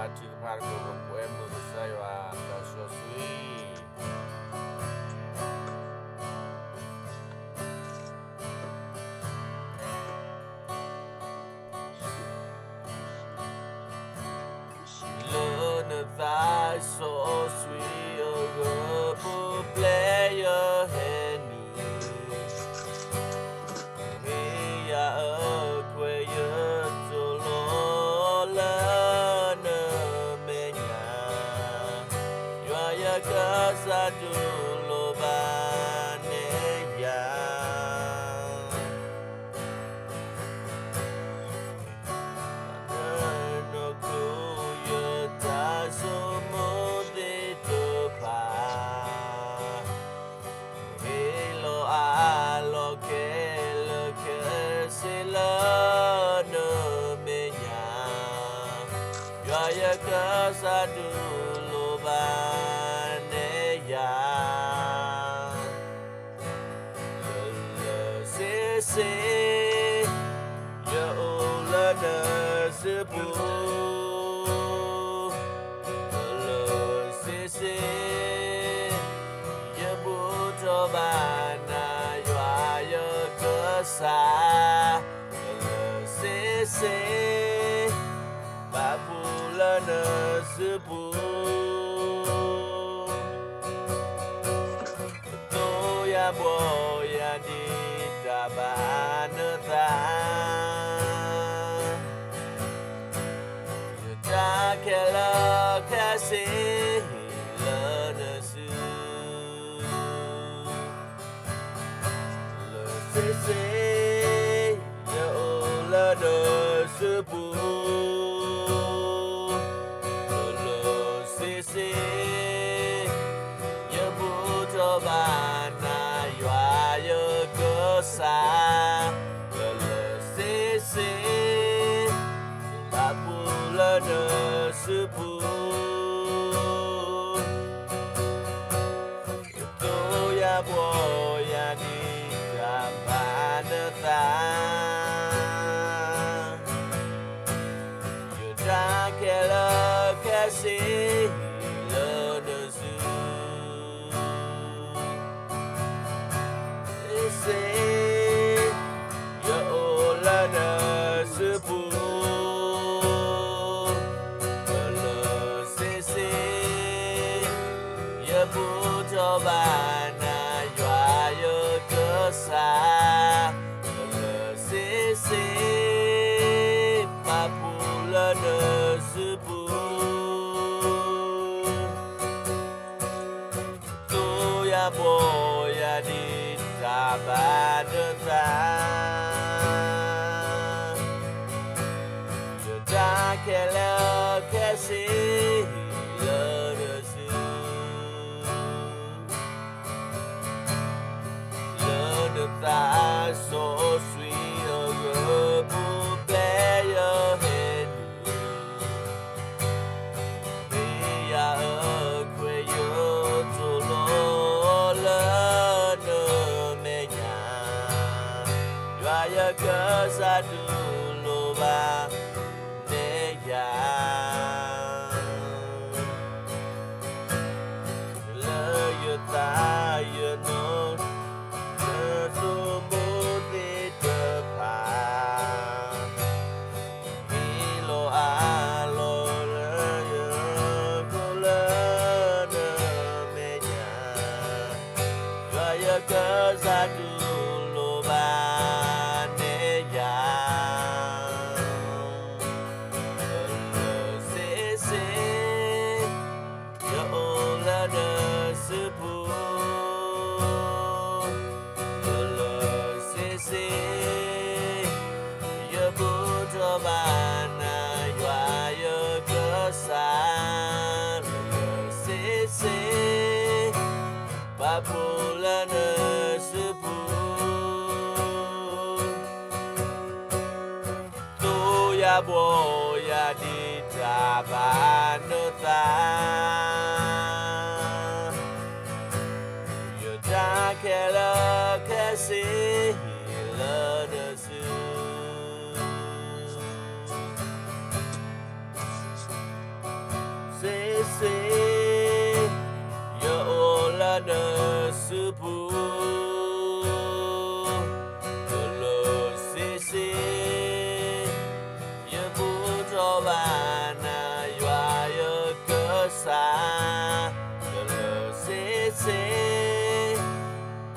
တၢ်ထုကဖၣ်တခီ ပကကွဲမုာ်ကစၢ်ယွၤတၢ်စီဆှံ လၢနသးစီဆှံအဂီၢ် ပူၤဖျဲးယဟဲနုာ် မ့ၢ်ယၤအခွဲး ယတိၢ်လီၤလၢနမဲာ်ညါ, ယွၤယကစၢ်တူၢ်လိာ်ဘၣ်နဲယၤ နီၢ်ခိ ယတၢ်ဆိကမိၣ်သ့ၣ်တဖၣ် ဟ့ၣ်လီၤအါလီၤခဲလၢာ်ခဲဆ့လၢနမဲာ်ညါ, ယွၤယကစၢ်တူၢ်လိာ်ဘၣ်နဲယၤ လၢလၢဆ့ဆ့ ယအိၣ်လၢနစုပူၤ, လၢလၢဆ့ဆ့ ယဘူၣ်ထီၣ်ဘၣ်နၤ ယွၤယကစၢ်, လၢလၢဆ့ဆ့ ဘၣ်ဖှူလၢနစုပူၤ တိၢ်ယၤဘှီယၤဒံးတၢ်ဘၣ်နသး, ယတၢ်ခဲလၢာ်ခဲဆ့ ဟ့ၣ်လၢနစု လၢဆ့ဆ့ ယအိၣ်လၢနစုပူၤ, လၢလၢဆ့ဆ့ ယဘူၣ်ထီၣ်ဘၣ်နၤ ယွၤယကစၢ်, လၢလၢဆ့ဆ့ ဘၣ်ဖှူလၢနစုပူၤ တိၢ်ယၤဘှီယၤဒံးတၢ်ဘၣ်နသး, ယတၢ်ခဲလၢာ်ခဲဆ့ ဟ့ၣ်လၢနစု ဆ့ဆ့ ယအိၣ်လၢနစုပူၤ, လၢလၢဆ့ဆ့ ယဘူၣ်ထီၣ်ဘၣ်နၤ ယွၤယကစၢ်, လၢလၢဆ့ဆ့ ဘၣ်ဖှူလၢနစုပူၤ တိၢ်ယၤဘှီယၤဒံးတၢ်ဘၣ်နသး, ယတၢ်ခဲလၢာ်ခဲဆ့ ဟ့ၣ်လၢနစု လၢနသးစီဆှံအဂီၢ် ပူၤဖျဲးယဟဲနုာ် မ့ၢ်ယၤအခွဲး ယတိၢ်လီၤလၢနမဲာ်ညါ, ယွၤယကစၢ်တူၢ်လိာ်ဘၣ်နဲယၤ လၢယသးယနီၢ် ယဆိကမိၣ်သ့ၣ်တဖၣ် မ့ၢ်လီၤအါလီၤလၢယကိၣ်လၢနမဲာ်ညါ, ယွၤယကစၢ်တူၢ်လိာ်ဘၣ်နဲယၤ လၢလၢဆ့ဆ့ ယအိၣ်လၢနစုပူၤ, လၢလၢဆ့ဆ့ ယဘူၣ်ထီၣ်ဘၣ်နၤ ယွၤယကစၢ်, လၢလၢဆ့ဆ့ ဘၣ်ဖှူလၢနစုပူၤ တိၢ်ယၤဘှီယၤဒံးတၢ်ဘၣ်နသး, ယတၢ်ခဲလၢာ်ခဲဆ့ ဟ့ၣ်လၢနစု လၢနသးစီဆှံအဂီၢ် ပူၤဖျဲးယဟဲနုာ်, ပူၤ, ကလုာ်စ့စ့, ယမူထီၣ်ဘၣ်နၤယွၤယကစၢ်, ကလုာ်စ့စ့,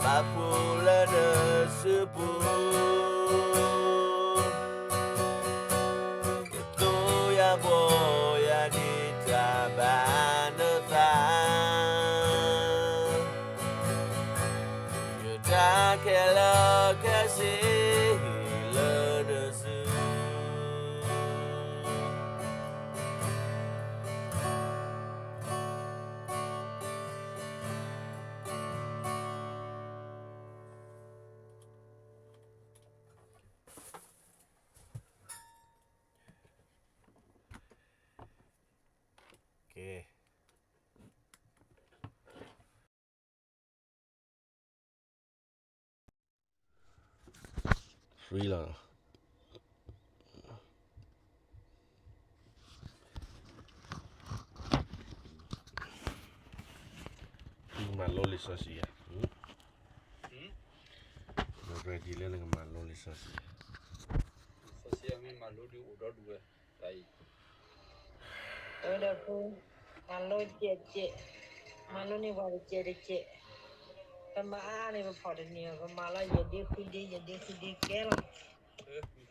ဘၣ်ပူၤလၢနစုပူၤ ကတိၤယၤဘှီယၤဒံးတၢ်ဘၣ်နသး, ယတၢ်ခဲလၢာ်ခဲဆ့ဟံၣ်လၢနစု. ကဲ free လီၤ. နကမၤလိလံာ်စီဆှံဧါ, ready လၢနကမၤလိလံာ်စီဆှံ, စီဆှံမ့ၢ်မၤလိဒုးအိၣ်ဒီဒူၣ်ဝဲ, တၢ်အံၤ အဝဲဒီးဖိ, မၤလိစဲးတစဲး, မၤလိန့ၢ်ပှၤတစဲးတစဲး, ပမၤအါအါန့ၣ် ပဖီၣ်တန့ၢ်ဘၣ်, ပမၤလီၤယဲၢ်ဒ့ဃုဒ့, ယဲၢ်ဒ့ဃုဒ့ကဲလီၤ. ဒီး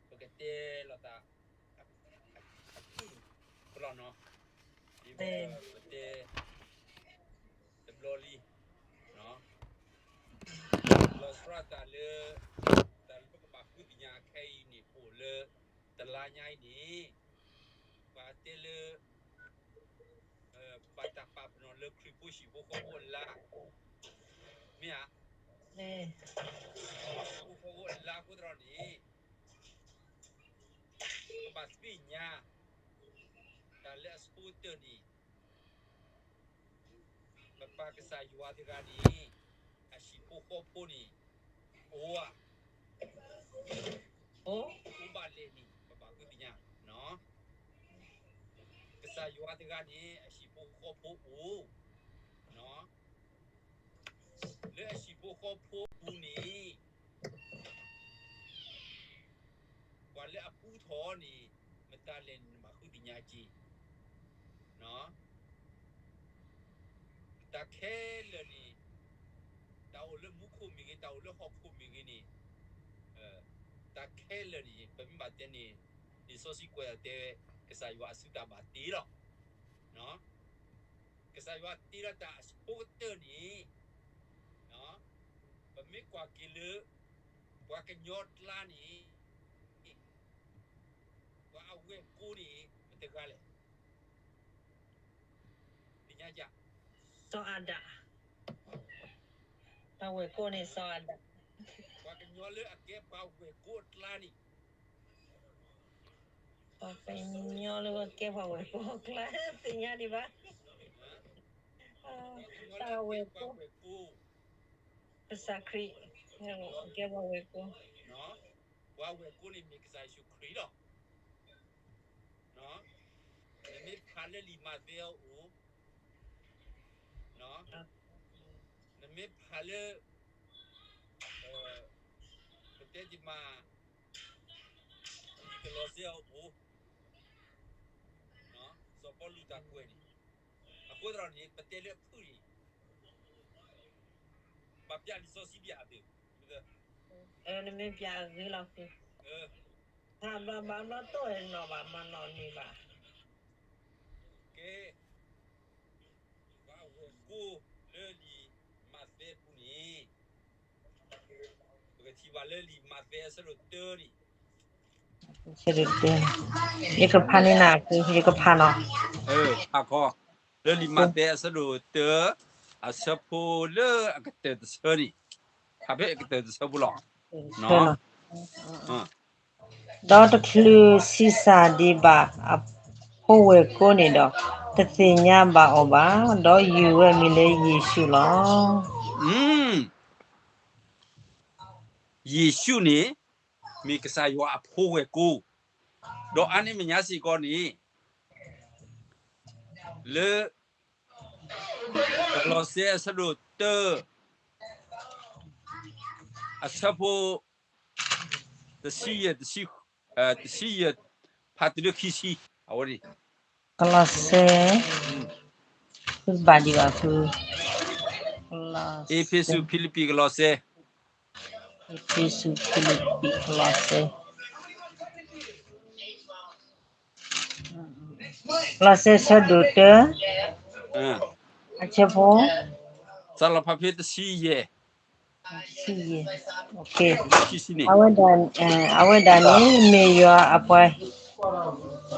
ပကတဲလီၤသး အကူၣ်တလီၢ်နီၤ, ဒ်ပတဲ တဘျီလံ, လီၤဆီဒၣ်တၢ်လၢ တၢ်လၢပကဘၣ်ဃုသ့ၣ်ညါခဲအံၤန့ၣ် အိၣ်လၢ တလါညါအံၤန့ၣ် ပှၤတဲလၢ ဘၣ်တၢ်ပာ်ပနီၣ်လၢခရံာ်ဖိဟံၣ်ဖိဃီဖိအလါ, မ့ၢ်ဧါ, ဟံၣ်ဖိဃီဖိအလါအဃိသတးန့ၣ် ပဘၣ်သ့ၣ်ညါ တၢ်လၢအဆိကတၢၢ်န့ၣ် ပပၢ်ကစၢ်ယွၤတဂၤန့ၣ် အဟံၣ်ဖိဃီဖိန့ၣ် အိၣ်ဧါ, အိၣ်ဘၣ်လဲၣ်န့ၣ် ပဘၣ်ဃုသ့ၣ်ညါ, ကစၢ်ယွၤတဂၤန့ၣ် အဟံၣ်ဖိဃီဖိအိၣ်, လၢအဟံၣ်ဖိဃီဖိအပူၤန့ၣ် ပှၤလၢအပူထီၣ်န့ၣ် မတၤလဲၣ်န့ၣ် နဘၣ်ဃုသ့ၣ်ညါက့ၤ, တၢ်ခဲလၢာ်န့ၣ် တၢ်အိၣ်လၢမူခိၣ်မ့ၢ်ဂ့ၤ တၢ်အိၣ်လၢဟီၣ်ခိၣ်မ့ၢ်ဂ့ၤန့ၣ်, တၢ်ခဲလၢာ်န့ၣ် ပမ့ၢ်ဘၣ်တဲန့ၣ် လံာ်စီဆှံကွဲးတဲ ကစၢ်ယွၤအစုတၢ်ဘၣ်တ့လီၤ. ကစၢ်ယွၤတ့လီၤတၢ်အဆိကတၢၢ်န့ၣ်, ပမ့ၢ်ကွၢ်က့ၤလၢ ပှၤကညီကျါန့ၣ် ပှၤအဝဲၢ်ကိန့ၣ် မတဂၤလဲၣ်, သ့ၣ်ညါ, စီၤအၤဒၣ်, ပှၤဝဲၢ်ကိန့ၣ် စီၤအၤဒၣ်, ပှၤကညီလၢအကဲပှၤဝဲၢ်ကိအကျါန့ၣ် ပှၤကညီလၢအကဲပှၤဝဲၢ်ကိအကျါ သ့ၣ်ညါဒံးဘၣ်, တၢ်ဝဲၢ်ကိ, ကစၢ်ခရံာ် ကဲပှၤဝဲၢ်ကိ, ပှၤဝဲၢ်ကိန့ၣ်မ့ၢ်ကစၢ်ယ့ၣ်ၡူးခရံာ်လီၤ. နမ့ၢ်ဖးလၢလံာ်မးသဲအအိၣ်, နမ့ၢ်ဖးလၢ ပတဲဒ်မး လံာ်ကလီးစဲအအိၣ်, စီၤပီလူးတၢ်ကွဲးန့ၣ်, အဃိသတးန့ၣ် ပတဲလၢအဖုၣ်န့ၣ် ဘၣ်ပျးလံာ်စီဆှံဘၣ်အသ့, နမ့ၢ်ပျးအဂ့ၤလီၤ, ဘၣ်ဘၣ်ဘျီတိၢ်နီၢ်ဘၣ်မၤနီၢ်န့ၢ်ဘၣ်, ကဲ ပှၤဝဲၢ်ကိလၢလံာ်မးသဲပူၤန့ၣ်, ပကထံၣ်ဘၣ်လၢလံာ်မးသဲအဆၢဒိၣ်တၢန့ၣ်, ယကဖးန့ၢ်နၤ, ယကဖးနီၤ, ဖးခီ, လၢလံာ်မးသဲအဆၢဒိၣ်တၢ အဆၢဖိလၢအကတၢၢ်တဆၢန့ၣ်, ဖးဖဲအကတၢၢ်တဆၢဖိလီၤ. ဒီးတချုးဆံးစၢ်ဒံးဘၣ်အဖိဝဲၢ်ကိန့ၣ်ဒီး, တသ့ၣ်ညါဘၣ်အီၤဘၣ်, ဒီးယုၢ်ဝဲအမံၤလၢယ့ၣ်ၡူးလီၤ. ယ့ၣ်ၡူးန့ၣ် မ့ၢ်ကစၢ်ယွၤအဖိဝဲၢ်ကိ, ဒီးအါန့ၢ်မဲာ်ညါစ့ၢ်ကီးန့ၣ် လၢ ကလီးစဲအဆၢဒိၣ်တၢ အဆၢဖိ တဆံယဲၢ်, တဆံ, တဆံယဲၢ်, ဖးတုၤလၢခံဆံ, အဝဲန့ၣ် ကလီးစဲ, ဘၣ်ဒံးဘၣ်ဖု, အ့းဖ့းစူး, ဖံလံးပံး, ကလီးစဲ, အ့းဖ့းစူး, ဖံလံးပံး, ကလီးစဲ ကလီးစဲဆၢဒိၣ်တၢ, အဆၢဖိ, စးလီၤဖးဖဲတဆံယဲၢ်, အဝဲဒၣ်, အဝဲဒၣ်န့ၣ် မ့ၢ်ယွၤအပှၤထံၣ်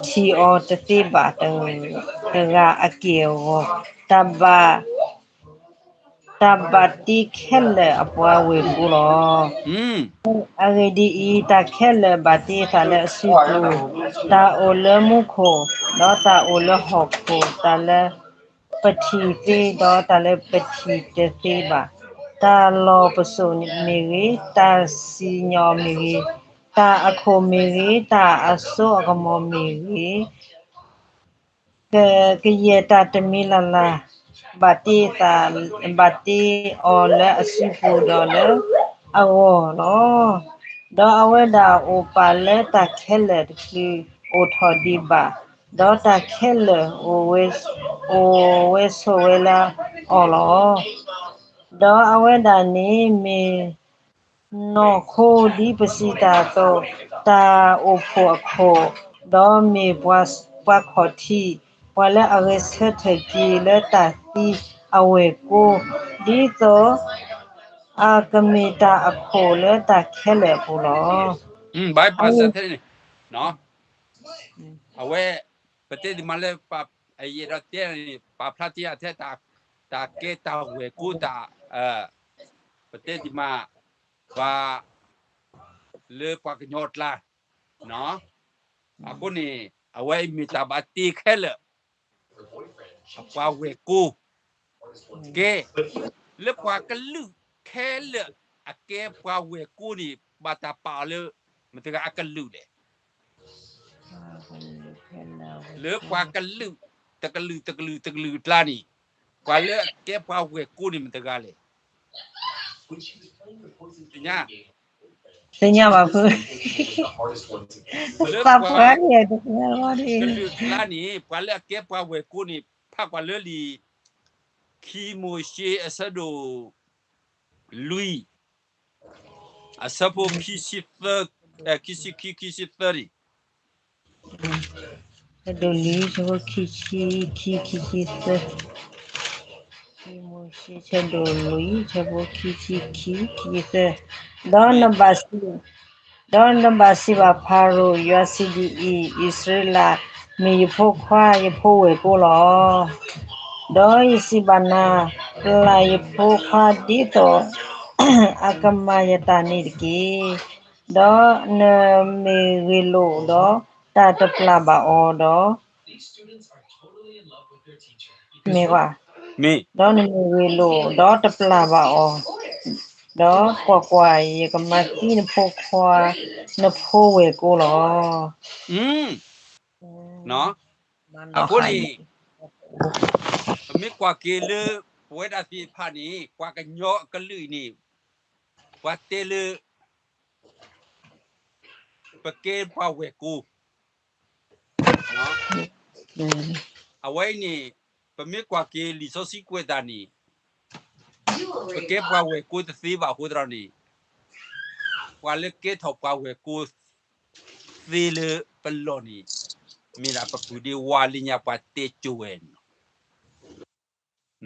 အီၤတသ့ဘၣ်တဂၤအက့ၢ်အဂီၤ, တၢ်ဘၣ် တၢ်ဘၣ်တ့ခဲလၢာ်အပှၤဝ့ၢ်ကိလီၤ. အဂ့ၢ်ဒ်အံၤ, တၢ်ခဲလၢာ်ဘၣ်တ့အသးလၢအစုပူၤ, တၢ်အိၣ်လၢမူခိၣ်, ဒီးတၢ်အိၣ်လၢဟီၣ်ခိၣ်, တၢ်လၢပထံၣ်သ့, ဒီးတၢ်လၢပထံၣ်တသ့ဘၣ်, တၢ်လီၢ်ပစိာ်မ့ၢ်ဂ့ၤ, တၢ်စံၣ်ညီၣ်မ့ၢ်ဂ့ၤ, တၢ်အခိၣ်မ့ၢ်ဂ့ၤ, တၢ်အစိအကမီၤမ့ၢ်ဂ့ၤ, က, ကယဲၢ်တၢ်တမံၤလၢ်လၢ်, ဘၣ်တ့သး, ဘၣ်တ့အီၤလၢအစုပူၤဒီးလၢအဂီၢ်လီၤ. ဒီးအဝဲဒၣ်အိၣ်ပာ်လၢတၢ်ခဲလၢာ်တချုးအိၣ်ထီၣ်ဒံးဘၣ်, ဒီးတၢ်ခဲလၢာ်အိၣ်ဝဲ, အိၣ်ဝဲဆိးဝဲလၢအီၤလီၤ. ဒီးအဝဲဒၣ်န့ၣ်မ့ၢ် နီၢ်ခိဒ်ပစံးတၢ်အသိး, တၢ်အိၣ်ဖှိၣ်အခိၣ်, ဒီးမ့ၢ်ပှၤခီၣ်ထံး, ပှၤလၢအဂဲၤဆၢထၢၣ်က့ၤလၢတၢ်သံအဝဲၢ်ကိ, ဒ်သိးအကမ့ၢ်တၢ်အခိၣ်လၢတၢ်ခဲလၢာ်အပူၤလီၤ. အဝဲ ပတဲဒံးမးလၢ ယအဲၣ်ဒိးတဲန့ၣ် ပာ်ဖျါတ့ၢ်အထဲ တၢ်ကဲတၢ်ဝဲၢ်ကိတၢ်, ပတဲဒံးမး ပှၤ လၢပှၤကညီအကျါ, အဃိန့ၣ် အဝဲအံၤမ့ၢ်တၢ်ဘၣ်တ့ခဲလၢာ် အပှၤဝဲၢ်ကိ, ကဲ လၢပှၤကလုာ်ခဲလၢာ်အကဲပှၤဝဲၢ်ကိန့ၣ် ဘၣ်တၢ်ပာ်အီၤလၢ မတၤတဂၤအကလုာ်လဲၣ်. လၢပှၤကလုာ် တကလုာ် တကလုာ် တကလုာ်အကျါန့ၣ် ပှၤလၢအကဲပှၤဝဲၢ်ကိန့ၣ် မတၤတဂၤလဲၣ်. သ့ၣ်ညါ, သ့ၣ်ညါဘၣ်ဖု, လၢပှၤကလုာ်အကျါန့ၣ် ပှၤလၢအကဲပှၤဝဲၢ်ကိန့ၣ် ဖးကွၢ်လၢလံာ် ခံမိၤၡ့အဆၢဒိၣ် လွံၢ်, အဆၢဖိ ခံဆံသၢ, ခံဆံခံ ခံဆံသၢန့ၣ်, ဆၢဒိၣ်လွံၢ် ဆၢဖိ ခံဆံခံ ခံဆံသၢ, ခံမိၤၡ့ ဆၢဒိၣ်လွံၢ် ဆၢဖိ ခံဆံခံ ခံဆံသၢ, ဒီးနဘၣ်စံး ဒီးနဘၣ်စံးဘၣ်ဖၤရိၤ, ယွၤစံးဒ်အံၤ, အံၣ်စရ့လးမ့ၢ်ယဖိခွါ, ယဖိဝဲၢ်ကိလီၤ. ဒီးယစံးဘၣ်နၤ, ပျၢ်ယဖိခွါဒ်သိး အကမၤယတၢ်န့ၣ်တက့ၢ်. ဒီးနမ့ၢ်ဂ့ၢ်လိာ်ဒီး တၢ်တပျၢ်ဘၣ်အီၤဒီး မ့ၢ်, ဒီးနမ့ၢ်ဂ့ၢ်လိာ်ဒီးတပျၢ်ဘၣ်အီၤ, ဒီးကွၢ်ကွၢ်, ယကမၤသံနဖိခွါ, နဖိဝဲၢ်ကိလီၤ. အဃိန့ၣ် ပမ့ၢ်ကွၢ်က့ၤလၢ ပဝဲဒၣ်သ့ၣ်တဖၣ်န့ၣ် ပှၤကညီအကလုာ်အံၤန့ၣ် ပှၤတဲလၢ ပကဲပှၤဝဲၢ်ကိ အဝဲအံၤန့ၣ် ပမ့ၢ်ကွၢ်က့ၤလံာ်စီဆှံကွဲးတၢ်န့ၣ် ပကဲပှၤဝဲၢ်ကိတသ့ဘၣ်အဃိသတးန့ၣ် ပှၤလၢကဲထီၣ်ပှၤဝဲၢ်ကိသ့လၢပလီၢ်န့ၣ် မ့ၢ်ဒၣ်ပပုၢ်ဒ့ဝါလၢညါပှၤတဲကိၤဝဲန့ၣ်လီ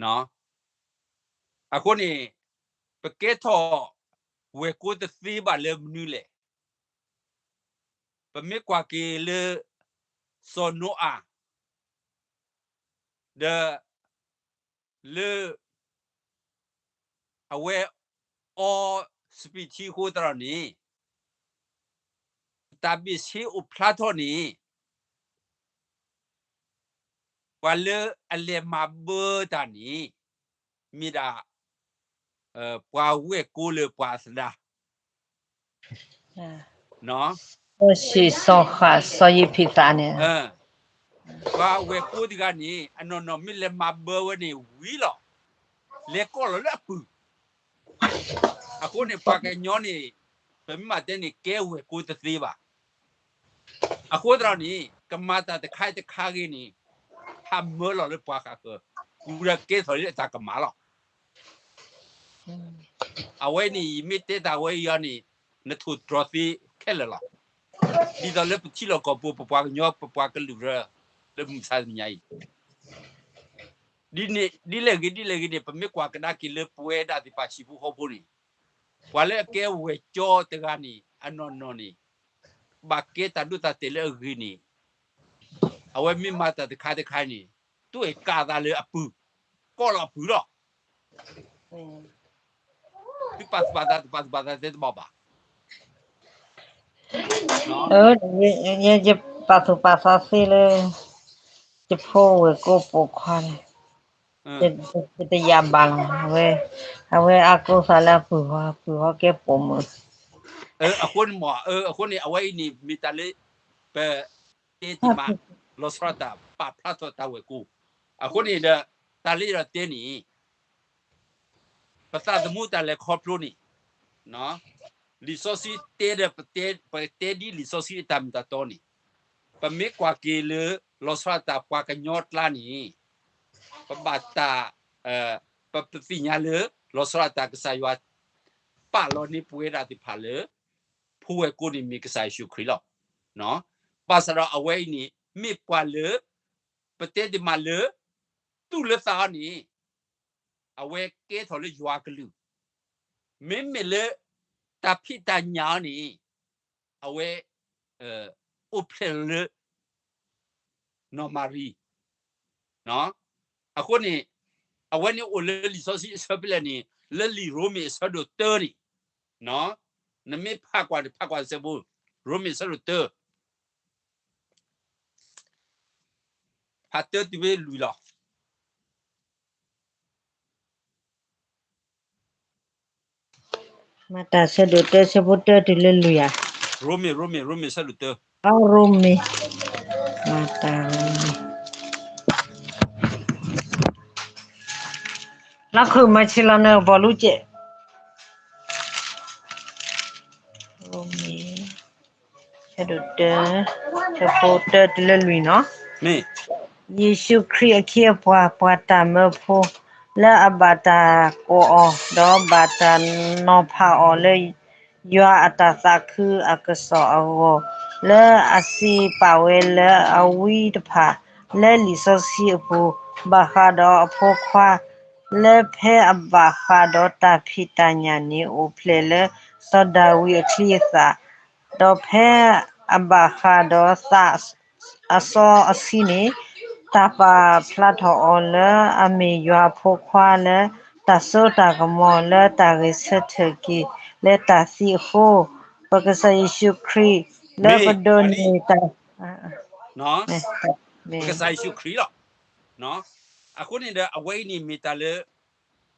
ၤ. အဃိန့ၣ် ပကဲထီၣ်ဝဲၢ်ကိတသ့ဘၣ်လၢမနုၤလဲၣ်. ပမ့ၢ်ကွၢ်က့ၤလၢ စီၤနိအၤ ဒီး လၢ အဝဲအီစပံးထံအဃိသတးန့ၣ် တၢ်ဘ့ၣ်ဆ့အိၣ်ဖျါထီၣ်န့ၣ် ပှၤလၢအလဲၤမၤဘၢတၢ်န့ၣ် မ့ၢ်ဒၣ် ပှၤဝဲၢ်ကိလၢပှၤသဒါ စီၤၡံၣ် စီၤဃၣ် စီၤယ့းဖံးသးန့ၣ် ပှၤဝဲၢ်ကိတဂၤန့ၣ် အနီၢ်နီၢ်မ့ၢ်လဲၤမၤဘၢဝဲန့ၣ်ဝံၤလီၤ. လဲၤကိးလီၤလၢအပုၢ်. အဃိန့ၣ် ပှၤကညီန့ၣ် ပမ့ၢ်မၤတဲန့ၣ် ကဲဝဲၢ်ကိတသ့ဘၣ်. အဃိသတးန့ၣ် ကမၤတၢ်တခါတခါဂ့ၤန့ၣ် ဟးမၢလီၤလၢပှၤဃၣ်ဃၢၤ, ကူဒီးကဲထီၣ်လၢအတၢ်ကမၣ်လီၤ. အဝဲန့ၣ် ယမ့ၢ်တဲတၢ်ဝဲအံၤအီၤန့ၣ် နထိၣ်တြီၤသ့ခဲလၢာ်လီၤ. ဒ်သိးလၢပထံလီၢ်ကီၢ်ပူၤ ပပှၤကညီ ပပှၤကလုာ်ရၢ လၢမုၢ်မဆါတနံၤအံၤ ဒ်လဲၣ်ဂ့ၤဒ်လဲၣ်ဂ့ၤန့ၣ် ပမ့ၢ်ကွၢ်ကဒါက့ၤလၢပဝဲဒၣ်သ့ၣ်တဖၣ်ဟံၣ်ဖိဃီဖိန့ၣ် ပှၤလၢအကဲဝဲၢ်ကၠီတဂၤန့ၣ် အနီၢ်နီၢ်န့ၣ် ဘၣ်ကဲတၢ်ဒိတၢ်တဲာ်လၢအဂ့ၤန့ၣ် အဝဲမ့ၢ်မၤတၢ်တခါတခါန့ၣ် တူၢ်အဲၣ်ကးသးလၢအပုၢ်, ကိးလီၤအပုၢ်လီၤ. သုပာ်သူၣ်ပာ်သး တပာ်သူၣ်ပာ်သးတဲတဘၣ်ဘၣ်. ယပာ်သူၣ်ပာ်သးသ့လၢ ယဖိဝဲၢ်ကိပိာ်ခွါန့ၣ် ယတယာ်ဘၣ်လီၤ. အဝဲအကိးသးလၢအပုၢ်ဟီ, အပုၢ်ဟီကဲပိာ်မုၣ်. အဃိန့ၣ်မ့ၢ်, အဃိန့ၣ် အဝဲအံၤန့ၣ် မ့ၢ်တၢ်လၢ ပတဲတ့ၢ်မး လီၤဆီဒၣ်တၢ်ပာ်ဖျါထီၣ်တၢ်ဝဲၢ်ကိ. အဃိန့ၣ်ဒီး တၢ်လၢယတဲန့ၣ် ပသးသမူတၢ်လဲၤခီဖျိန့ၣ် လံာ်စီဆှံတဲဒီး ပတဲဒ်လံာ်စီဆှံအတၢ်မ့ၢ်တၢ်တီန့ၣ် ပမ့ၢ်ကွၢ်က့ၤလၢ လီၤဆီဒၣ်တၢ်ပှၤကညီအကျါန့ၣ် ပဘၣ်တၢ်, ပ, ပသ့ၣ်ညါလၢ လီၤဆီဒၣ်တၢ်ကစၢ်ယွၤ ပာ်လီၤန့ၢ်ပဝဲဒၣ်သ့ၣ်တဖၣ်လၢ ဖိဝဲၢ်ကိန့ၣ်မ့ၢ်ကစၢ်ယ့ၣ်ၡူးခရံာ်လီၤ. ဘၣ်ဆၣ်ဒီးအဝဲအံၤန့ၣ် မ့ၢ်ပှၤလၢ ပတဲတ့ၢ်မးလၢ သူၣ်လၢသးအီၤန့ၣ် အဝဲကဲထီၣ်လၢယွၤအကလုၢ်, မ့မ့ၢ်လၢ တၢ်ဖံးတၢ်ညၣ်အီၤန့ၣ် အဝဲ အိၣ်ဖျဲၣ်လီၤလၢ နီၢ်မၤရံ. အဃိန့ၣ် အဝဲန့ၣ်အိၣ်လၢလံာ်စီဆှံအဆၢဖဲလဲၣ်န့ၣ် လၢလံာ်ရိမ့ၤအဆၢဒိၣ်တၢန့ၣ်, နမ့ၢ်ဖးကွၢ်န့ၣ် ဖးကွၢ်စဲးဖိ, ရိမ့ၤအဆၢဒိၣ်တၢ ဖးတၢတုၤဖဲလွံၢ်လီၤ. မၤတၢ်ဆၢဒိၣ်တၢ ဆၢဖိတၢတုၤလၢလွံၢ်ဧါ. ရိမ့ၤ, ရိမ့ၤ, ရိမ့ၤဆၢဒိၣ်တၢ. အရိမ့ၤ, မၤတၢ်ရိမ့ၤ, လီၤခုၣ်မၤဆ့ၣ်လီၤနၢ်ပီၣ်လူကဲး. ရိမ့ၤ ဆၢဒိၣ်တၢ, ဆၢဖိတၢတုၤလၢလွံၢ်နီၤ. ယ့ၣ်ၡူးခရံာ်အခ့အပှၤ, ပှၤတၢ်မၢဖိ, လၢအဘၣ်တၢ်ကိးအီၤ, ဒီးဘၣ်တၢ်နီၤဖးအီၤလၢ ယွၤအတၢ်သးခုအကစီၣ်အဂီၢ်, လၢအစံးပာ်ဝဲလၢအဝံတဖၣ်, လၢလံာ်စီဆှံအပူၤ, ဘၣ်ဃးဒီးအဖိခွါ လၢဖဲအဘၣ်ဃးဒီးတၢ်ဖံးတၢ်ညၣ်န့ၣ် အိၣ်ဖျဲၣ်လၢစီၤဒၤဝံးအချံအသၣ်, ဒီးဖဲအဘၣ်ဃးဒီးသးအစီအဆှံန့ၣ်, တၢ်ပာ်ဖျါထီၣ်အီၤလၢအမ့ၢ်ယွၤအဖိခွါလၢ တၢ်စိတၢ်ကမီၤလၢတၢ်ဂဲၤဆၢထၢၣ်က့ၤလၢတၢ်သံအဃိ, ပကစၢ်ယ့ၣ်ၡူးခရံာ်လၢပဒိးန့ၢ်တၢ် ပကစၢ်ယ့ၣ်ၡူးခရံာ်လီၤ. အဃိန့ၣ်ဒီး အဝဲအံၤန့ၣ်မ့ၢ်တၢ်လၢ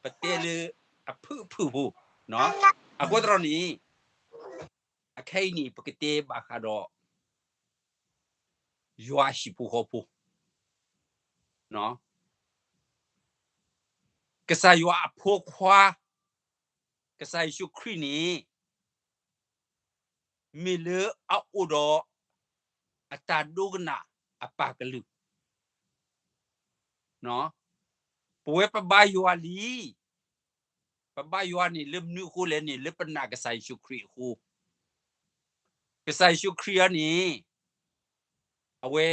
ပတဲလၢအဖုၣ်အဖုၣ်ဖိ, အဃိသတးန့ၣ် အခဲအံၤန့ၣ် ပကတဲဘၣ်ဃးဒီး ယွၤဟံၣ်ဖိဃီဖိ, ကစၢ်ယွၤအဖိခွါ ကစၢ်ယ့ၣ်ၡူးခရံာ်န့ၣ် မ့ၢ်လၢအအိၣ်ဒီး အတၢ်ဒိကနၣ်အပၢ်ကလုၢ်, ပဝဲပဘါယွၤလံ, ပဘါယွၤန့ၣ် လၢမနုၤအဃိလဲၣ်န့ၣ် လၢပနာ်ကစၢ်ယ့ၣ်ၡူးခရံာ်အဃိ, ကစၢ်ယ့ၣ်ၡူးခရံာ်အံၤန့ၣ် အဝဲ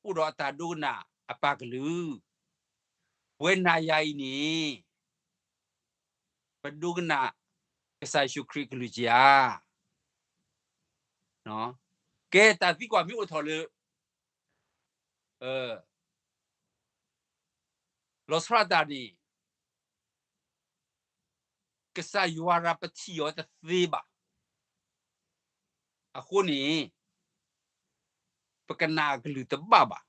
အိၣ်ဒီးအတၢ်ဒိကနၣ်အပၢ်ကလုၢ်, ပဝဲနၤယၤအံၤန့ၣ် ပဒိကနၣ် ကစၢ်ယ့ၣ်ၡူးခရံာ်ကလုၢ်ကယၤ, ကဲတၢ်သံကွၢ်မ့ၢ်အိၣ်ထီၣ်လၢ လီၤဆီဒၣ်တၢ်န့ၣ် ကစၢ်ယွၤရၤပထံၣ်အီၤတသ့ဘၣ်. အဃိန့ၣ် ပကနၣ်အကလုၢ်တဘၣ်ဘၣ်.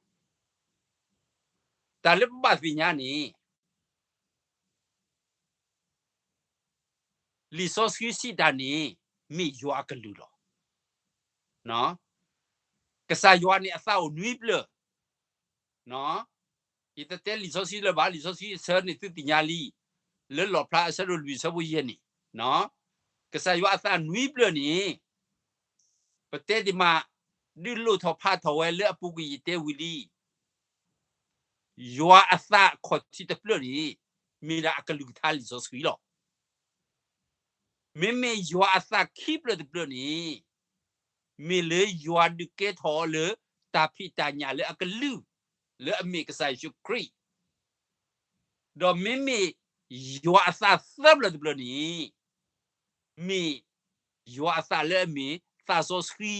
တၢ်လၢပဘၣ်သ့ၣ်ညါန့ၣ် လံာ်စီဆှံစံးတၢ်န့ၣ် မ့ၢ်ယွၤအကလုၢ်လီၤ. ကစၢ်ယွၤန့ၣ် အသးအိၣ်နွံဖျၢၣ် ယတတဲလံာ်စီဆှံလၢၤဘၣ်, လံာ်စီဆှံအဆၢန့ၣ်သုသ့ၣ်ညါလံ, လၢလီၣ်ဖျါအဆၢဒိၣ်လွံၢ်အဆၢဖိယဲၢ်န့ၣ်, ကစၢ်ယွၤအသးနွံဖျၢၣ်န့ၣ် ပတဲဒ်မး, ဒုးလိၣ်ထီၣ်ဖးထီၣ်ဝဲလၢအပူၤကွံာ်ယတဲဝံၤလံ. ယွၤအသးအခီၣ်ထံးတဖျၢၣ်န့ၣ် မ့ၢ်ဒၣ်အကလုၢ်ကထါလံာ်စီဆှံလီၤ. မ့မ့ၢ်ယွၤအသးခံဖျၢၣ်တဖျၢၣ်န့ၣ် မ့ၢ်လၢယွၤဒုးကဲထီၣ်အီၤလၢတၢ်ဖံးတၢ်ညၣ်လၢအကလုၢ် လၢအမ့ၢ်ကစၢ်ယ့ၣ်ၡူးခရံာ်, ဒီးမ့မ့ၢ်ယွၤအသးသၢဖျၢၣ်တဖျၢၣ်န့ၣ် မ့ၢ်ယွၤအသးလၢအမ့ၢ်သးစီဆှံ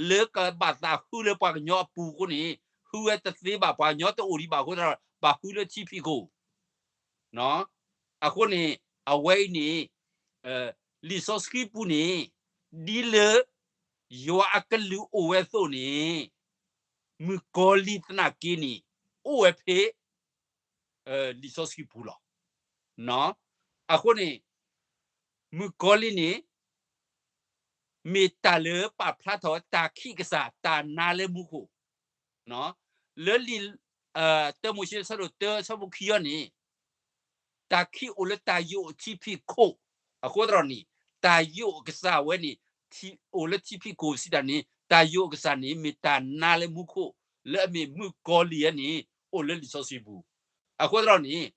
လၢကဘၣ်သးဃုလၢပှၤကညီအပူၤအဃိန့ၣ် ဃုဝဲတသ့ဘၣ်, ပှၤကညီတအိၣ်ဒံးဘၣ်အဃိသတးဒီး ဘၣ်ဃုလၢထံဖံးခိၣ် အဃိန့ၣ် အဝဲအံၤန့ၣ် လံာ်စီဆှံပူၤန့ၣ် ဒ်လၢယွၤအကလုၢ်အိၣ်ဝဲအသိးန့ၣ် မုၣ်ကီၤလံၢ်သနာ်က့န့ၣ် အိၣ်ဝဲဖဲ လံာ်စီဆှံပူၤလီၤ. အဃိန့ၣ် မုၣ်ကီၤလံၢ်န့ၣ် မ့ၢ်တၢ်လၢပာ်ဖျါထီၣ်တၢ်ခံးကစၢ် တၢ်နါလၢမူခိၣ်, လၢလံာ် တၢမိၤၡ့အဆၢဒိၣ်တၢ အဆၢဖိခံအံၤန့ၣ် တၢ်ခံးအိၣ်လၢတၢ်ယိာ်အထံဖံးခိၣ်, အဃိသတးန့ၣ် တၢ်ယိာ်အကစၢ်ဝဲန့ၣ် အိၣ်လၢထံဖံးခိၣ်စံးတၢ်န့ၣ် တၢ်ယိာ်အကစၢ်န့ၣ် မ့ၢ်တၢ်နါလၢမူခိၣ် လၢအမ့ၢ်မုၣ်ကီၤလံၢ်န့ၣ် အိၣ်လၢလံာ်စီဆှံပူၤ, အဃိသတးန့ၣ်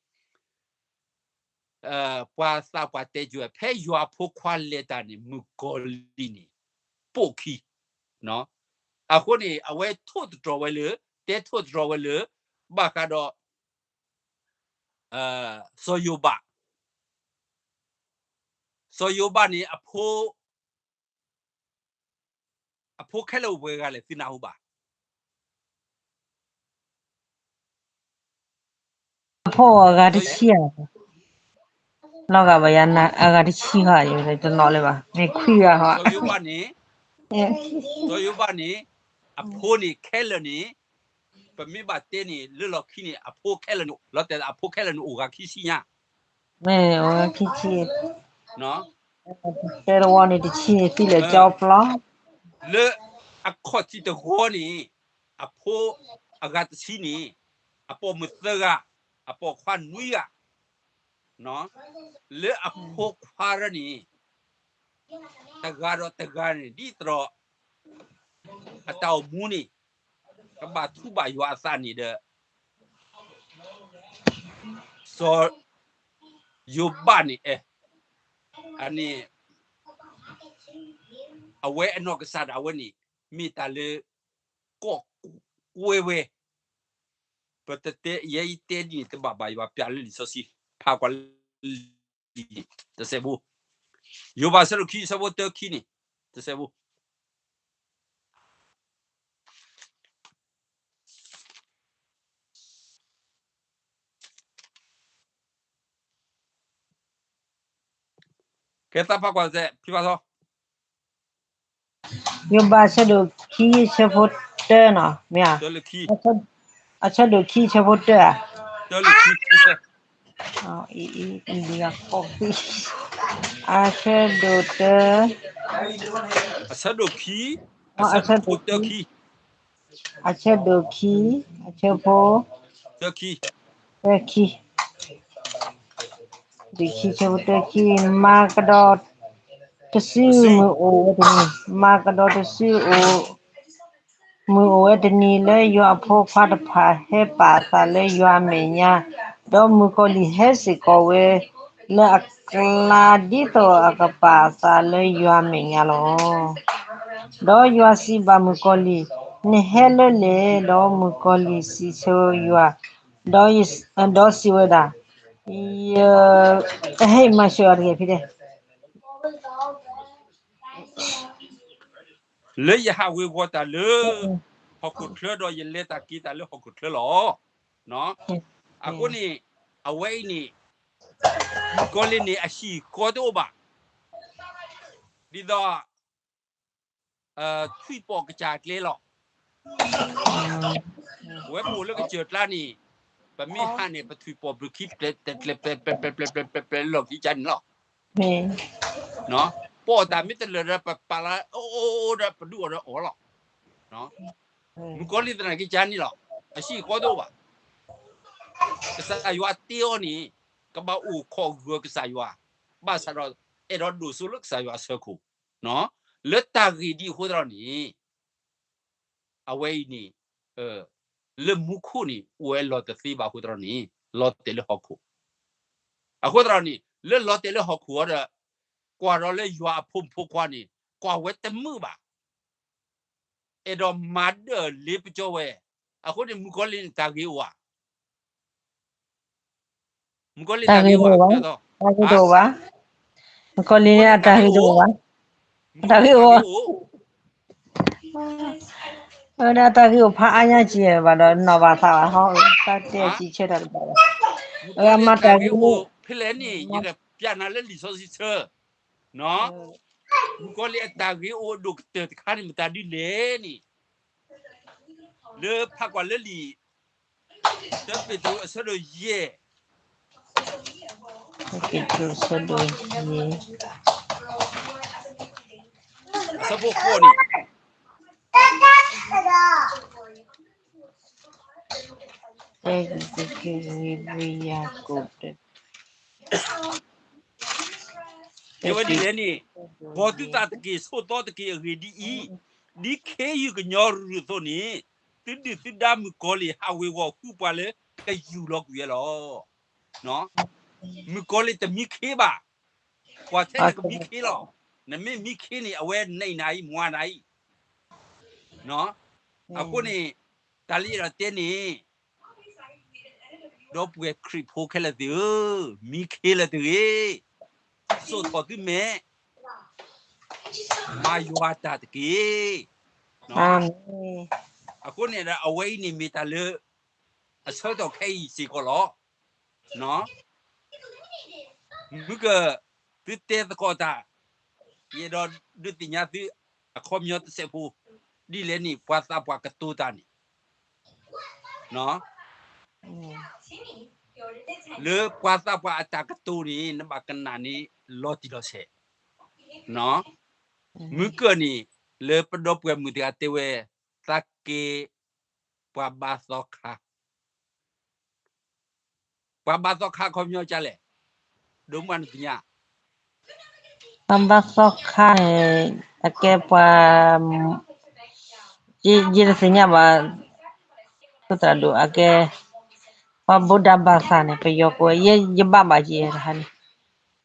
ပှၤသးပှၢ်တဲကၠိဝဲ ဖဲယွၤအဖိခွါလဲၤတၢ်န့ၣ် မုၣ်ကီၤလံၢ်န့ၣ် ပိာ်ခံ, အဃိန့ၣ် အဝဲထိၣ်သတြီၤဝဲလၢ တဲထိၣ်သတြီၤဝဲလၢ ဘၣ်ဃးဒီး စီၤယိၤဘး, စီၤယိၤဘးန့ၣ် အဖိခဲလၢာ်အိၣ်ပှဲၤဂၤလဲၣ် သုနၢ်ဟူဘၣ်. အဖိအဂၤတဆံဧါ, လီၤဂာ်ဘၣ်ယၤ အဂၤတဆံဧါ, တနီၤလၢၤဘၣ်, မ့ၢ်ခွံဂၤဧါ. စီၤယိၤဘးန့ၣ် အဖိန့ၣ်ခဲလၢာ်န့ၣ် ပမ့ၢ်ဘၣ်တဲန့ၣ် လၢလီၢ်ခံန့ၣ် အဖိခဲလၢာ်န့ၣ် လီၤတဲာ်အဖိခဲလၢာ်န့ၣ် အိၣ်ဂၤခံဆံညါ, မ့ၢ်အိၣ်ဂၤခံဆံ, တဲတဝီန့ၣ် တဆံန့ၣ် သံလၢာ်ကၠီပျီ, လၢအခီၣ်ထံးတဂီၤန့ၣ် အဖိအဂၤတဆံန့ၣ် အပိာ်မုၣ်သၢဂၤ, အပိာ်ခွါနွံဂၤ, လၢအဖိခွါရၢန့ၣ် တဂၤဒီးတဂၤန့ၣ် ဒ်သိးဒီး အတၢ်အိၣ်မူန့ၣ် ကဘၣ်ထူဘၣ်ယွၤအသးန့ၣ်ဒီး စီၤယိၤဘးန့ၣ်အဲၣ်, အန့ၣ် အဝဲအနီၢ်ကစၢ်ဒၣ်ဝဲန့ၣ် မ့ၢ်တၢ်လၢ ကီၢ်ကွဲဝဲ, ပတတဲ ယဲယတဲဒ်န့ၣ် တဘၣ်ဘၣ်ယွၤပျၢ်လၢလံာ်စီဆှံ, ဖးကွၢ်လံာ် တစဲးဖိ, ယိၤဘးအဆၢဒိၣ်ခံ အဆၢဖိတၢခံန့ၣ် တစဲးဖိ ကဲသးဖးကွၢ်စဲး ဖံဘၣ်သီ ယိၤဘးအဆၢဒိၣ်ခံ အဆၢဖိတၢနီၤ မ့ၢ်ဧါ, အဆၢဒိၣ်ခံ အဆၢဖိတၢဧါ, အဆၢဒိၣ်တၢ အဆၢဒိၣ်ခံ အဆၢဖိတၢခံ အဆၢဒိၣ်ခံ အဆၢဖိ တၢခံ တၢခံ ဒိၣ်ခံ အဆၢဖိတၢခံ, မၤကဒီးတစုမုၢ်အိၣ်ဝဲတနံၤ, မၤကဒီးတစုအိၣ် မုၢ်အိၣ်ဝဲတနံၤ လၢယွၤအဖိခွါတဖၣ်ဟဲပာ်အသးလၢယွၤအမဲာ်ညါ, ဒီးမုၣ်ကီၤလံၢ်ဟဲစ့ၢ်ကီးဝဲလၢအကျါ ဒ်သိးအကပာ်အသးလၢယွၤအမဲာ်ညါလီၤ. ဒီးယွၤစံးဘၣ်မုၣ်ကီၤလံၢ်, နဟဲလၢလဲၣ်. ဒီးမုၣ်ကီၤလံၢ်စံးဆၢယွၤ, ဒီးစံးဝဲဒၣ်, ယ, ဟဲမၤစၢၤအီၤတဂ့ၤဖဲ လၢယဟးဝ့ၤဝီၤတၢ်လၢ ဟီၣ်ခိၣ်ချၢဒီးယလဲၤတၢ်က့ၤတၢ်လၢဟီၣ်ခိၣ်ချၢလီၤ. အဃိန့ၣ် အဝဲအံၤန့ၣ် မုၣ်ကီၤလံၢ်န့ၣ် အဟံၣ်ဃီတအိၣ်ဘၣ်. ဒ်သိး ထွံၣ်ပီၣ်ကစၢ်ကျဲလီၤ. ဝဲပအိၣ်လၢကစၢၢ်ကျါန့ၣ် ပမ့ၢ်ဟးန့ၣ် ပထွံၣ်ပီၣ်ဘျုးခံ ပျဲၢ်ပျဲၢ်ပျဲၢ်လီၢ်ခံကန့ၣ်လီၤ. ပအီၣ်တၢ်မ့ၢ်တလၢာ်ဒီး ပပာ်လၢအိၣ်အိၣ်ဒီး ပဒုးအီၣ်ဒီးအီၣ်လီၤ. မုၣ်ကီၤလံၢ်သနာ်က့ကန့ၣ်လီၤ. အဟံၣ်ဃီတအိၣ်ဘၣ်. ကစၢ်ယွၤတ့အီၤန့ၣ် ကဘၣ်အိၣ်ခိးဂၢၢ်ကစၢ်ယွၤ, ဘၣ်ဆၣ်ဒီး အဲၣ်ဒိးဒိၣ်စိလၢကစၢ်ယွၤအဆၢခိၣ်, လၢတၢ်ဂ့ၢ်ဒ်အဃိသတးန့ၣ် အဝဲအံၤန့ၣ် လၢမူခိၣ်န့ၣ် အိၣ်ဝဲလီၤတသ့ဘၣ်အဃိသတးန့ၣ် လီၤတဲာ်လၢဟီၣ်ခိၣ်. အဃိသတးန့ၣ် လၢလီၤတဲာ်လၢဟီၣ်ခိၣ်အံၤဒီး ကွၢ်ဒီးလၢယွၤအဖိမုၣ်ဖိခွါန့ၣ် ကွၢ်ဝဲတမုာ်ဘၣ်. အဲၣ်ဒိးမၤဒၢၣ်လ့ပစီဝဲ, အဃိန့ၣ် မုၣ်ကီၤလံၢ်န့ၣ် တၢ်ဂ့ၤအိၣ်ဧါ. မုၣ်ကီၤလံၢ်တၢ်ဂ့ၤအိၣ်ဧါ, တၢ်ဂ့ၤတအိၣ်ဘၣ်. မုၣ်ကီၤလံၢ်န့ၣ် အတၢ်ဂ့ၤတအိၣ်ဘၣ်. အတၢ်ဂ့ၤအိၣ်, အဝဲဒၣ်တၢ်ဂ့ၤအိၣ်ဖးအါညါက့ၤဘၣ်ဒီး နီၢ်ဘၣ်သးဘၣ်ဟီ, တၢ်တဲစံးဆၢတၢ်တဘၣ်ဘၣ်. အဝဲမၤတၢ်ဂ့ၤန့ၣ် ဖဲလဲၣ်န့ၣ် ယကပျးနၤလၢလံာ်စီဆှံဆၢ မုၣ်ကီၤလံၢ်အတၢ်ဂ့ၤအိၣ်ဒိၣ်ကတၢၢ်တခါန့ၣ် မတၤဒ်လဲၣ်န့ၣ်, လၢဖးကွၢ်လၢလံာ် တၢပ့းတရူးအဆၢဒိၣ်ယဲၢ်, တၢပ့းတရူးအဆၢဒိၣ်ယဲၢ်, အဆၢဖိဃိးန့ၣ် တၢပ့းတရူးအဆၢဒိၣ်ယဲၢ်, တဲဝဲဒ်လဲၣ်န့ၣ်, ဘီၣ်သုသးတက့ၢ်, ဆိးသီတက့ၢ်. အဂ့ၢ်ဒ်အံၤ, ဒ်ခ့ယုၢ်ကညီရူၢ်အသိးန့ၣ်, သုဒုၣ်သုဒါမုၣ်ကီၤလံၢ်ဟးဝ့ၤဝီၤဃုပှၤလၢကယူၢ်လီၤကွံာ်ဝဲလီၤ. မုၣ်ကီၤလံၢ်တမံခ့ဘၣ်, ပှၤထဲန့ၣ်ကမံခ့လီၤ. နမ့ၢ်မံခ့န့ၣ် အဝဲနအံၤနအံၤ မွၤနအံၤ အဃိန့ၣ် တၢ်လၢယအဲၣ်ဒိးတဲန့ၣ်, ဒီပုၢ်ဝဲၢ်ခရံာ်ဖိခဲလၢာ်သ့ၣ်ဧၢ, မံခ့လၢာ်တဂ့ၤ, စိာ်ထီၣ်သုမဲာ်, မၤယွၤတၢ်တက့ၢ်. အဃိန့ၣ်ဒီး အဝဲအံၤန့ၣ်မ့ၢ်တၢ်လၢ အဆၢကတီၢ်ခဲအံၤစ့ၢ်ကီးလီၤ. မုၢ်ကၢၢ်, သုတဲသကိးတၢ်, ယအဲၣ်ဒိးဒုးသ့ၣ်ညါသု အခီပညီတစဲးဖိ, ဒ်လဲၣ်န့ၣ် ပှၤသးပှၢ်ကတိၤတၢ်န့ၣ်, လၢပှၤသးပှၢ်အတၢ်ကတိၤန့ၣ် နဘၣ်ကနၣ်န့ၣ် လီၤတံၢ်လီၤဆဲး, မုၢ်ကၢၢ်န့ၣ် လၢပဒီပုၢ်ဝဲၢ်မုၣ်တဂၤတဲဝဲ, သးကဲ ပှၤဘါသီခါ ပှၤဘါသီခါအခီပညီဒ်လဲၣ်, ဒိၣ်မးနသ့ၣ်ညါ. ပှၤဘါသီခါန့ၣ် အကဲပှၤ, ယတသ့ၣ်ညါဘၣ်, ဖိသၣ်ဒိၣ်အကဲ, ပှၤဗုဒ္ဓဘာသာန့ၣ် ပယီၤကိးဝဲ, ယဘၣ်ဘၣ်ယဲတခါန့ၣ်,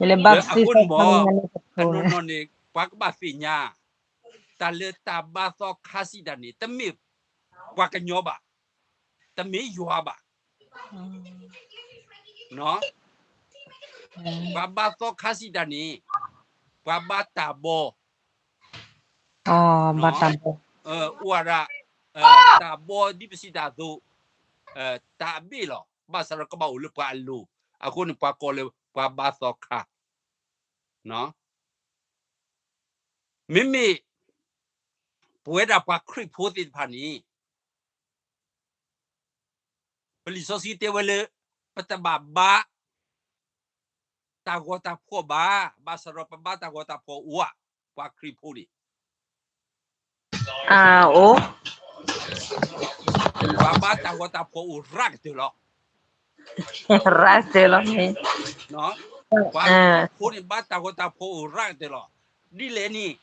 ယလဲၤဘါသီခါန့ၣ်, တနီၤနီၤန့ၣ် ပှၤကဘၣ်သ့ၣ်ညါ, တၢ်လၢတၢ်ဘါသီခါစံးတၢ်န့ၣ် တမ့ၢ်ပှၤကညီဘၣ်, တမ့ၢ်ယွၤဘၣ်. ပှၤဘါသီခါစံးတၢ်န့ၣ် ပှၤဘါတၢ်ဘီ, အိၣ်ဝဲဒၣ် တၢ်ဘီဒ်ပစံးတၢ်အသိး, တၢ်အဘ့ၣ်လီၤ. ဘၣ်ဆၣ်ဒီးကဘၣ်အိၣ်လၢပှၤအလိၤ, အဃိန့ၣ် ပှၤကိးလၢပှၤဘါသီခါ. မ့မ့ၢ် ပဝဲဒၣ်ပှၤခရံာ်ဖိသ့ၣ်တဖၣ်န့ၣ် ပလံာ်စီဆှံတဲဝဲလၢ ပတဘၣ်ဘါတၢ်ဂီၤတၢ်ဖှီၣ်ဘၣ်, ဘၣ်ဆၣ်ဒီးပဘါတၢ်ဂီၤတၢ်ဖှီၣ်အိၣ်ဧါ, ပှၤခရံာ်ဖိန့ၣ် အိၣ်, ပှၤဘါတၢ်ဂီၤတၢ်ဖှီၣ်အိၣ်ရးကတၢၢ်လီၤ. ရးကတၢၢ်လီၤ. ပှၤခရံာ်ဖိန့ၣ် ဘါတၢ်ဂီၤတၢ်ဖှီၣ်အိၣ်ရးကတၢၢ်လီၤ. ဒ်လဲၣ်န့ၣ်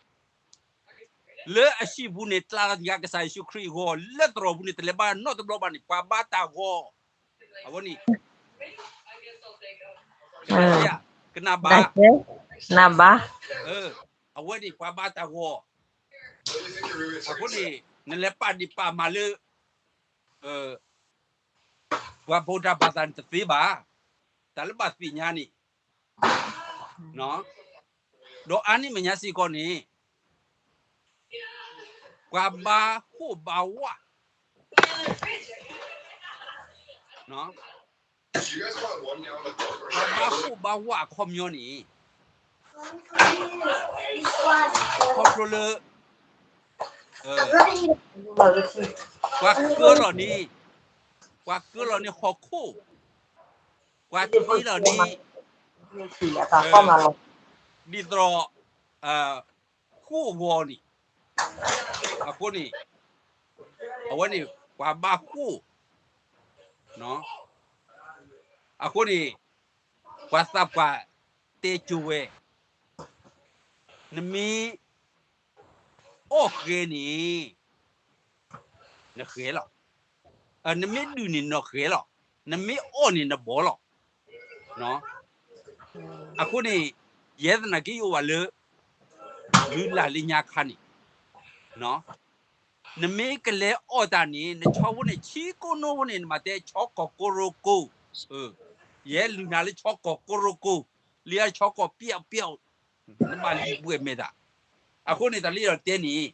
လၢအဟံၣ်ပူၤန့ၣ် ကျါလီၤတံၢ်ဃာ်ကစၢ်ယ့ၣ်ၡူးခရံာ်အဂီၢ်, လၢသရိာ်ပူၤန့ၣ် တလဲၤဘါနီတဘျီဘၣ်န့ၣ် ပှၤဘါတၢ်ဂီၤ, အဝဲန့ၣ် ကနၣ်ဘၣ်, နၢ်ဘၣ်, အဝဲန့ၣ်ပှၤဘါတၢ်ဂီၤ, အဃိန့ၣ် နလဲၤပာ်ဒ့ၣ်ပာ်မၤလၢ ပှၤဗုဒ္ဓဘာသာန့ၣ်တသ့ဘၣ်, တၢ်လၢဘၣ်သ့ၣ်ညါန့ၣ်, ဒီးအါန့ၢ်မဲာ်ညါစ့ၢ်ကီးန့ၣ် ပှၤဘါဟိၣ်ဘါဝး, ပှၤဘါဟိၣ်ဘါဝးအခီပညီန့ၣ် ခီဖျိလၢ ပှၤကၢလီၤန့ၢ်, ပှၤကၢလီၤန့ၢ်ဟီၣ်ခိၣ်, ပှၤတ့လီၤန့ၢ် ဒ်သိး ဃိၣ်ဂီၤန့ၣ်, အဃိန့ၣ် အဝဲန့ၣ် ပှၤဘါဃိၣ်, အဃိန့ၣ် ပှၤသးပှၢ်တဲကၠိဝဲ, နမ့ၢ်အီၣ်ဃဲန့ၣ် နဃဲလီၤ, နမ့ၢ်ဒုၣ်န့ၣ်နဃဲလီၤ, နမ့ၢ်အီၣ်န့ၣ်နဘီလီၤ. အဃိန့ၣ် ယဲသနာ်က့ယအိၣ်ဘၣ်လၢ လုၢ်လၢ်လၢညါခါန့ၣ် နမ့ၢ်ကလဲၤအီၣ်တၢ်န့ၣ် နဆီဖိန့ၣ် ဆံကိးနိဖိန့ၣ် နဘၣ်တဲဆီကီၢ်ကိရိကိ, ယဲလုၢ်နၤလၢဆီကီၢ်ကိရိကိ, လၢဆီကီၢ်ပျီပျီ, နဘၣ်လံာ်ဘှဲၣ်မဲာ်တၢ်. အဃိန့ၣ် တၢ်လၢယအဲၣ်ဒိးတဲန့ၣ်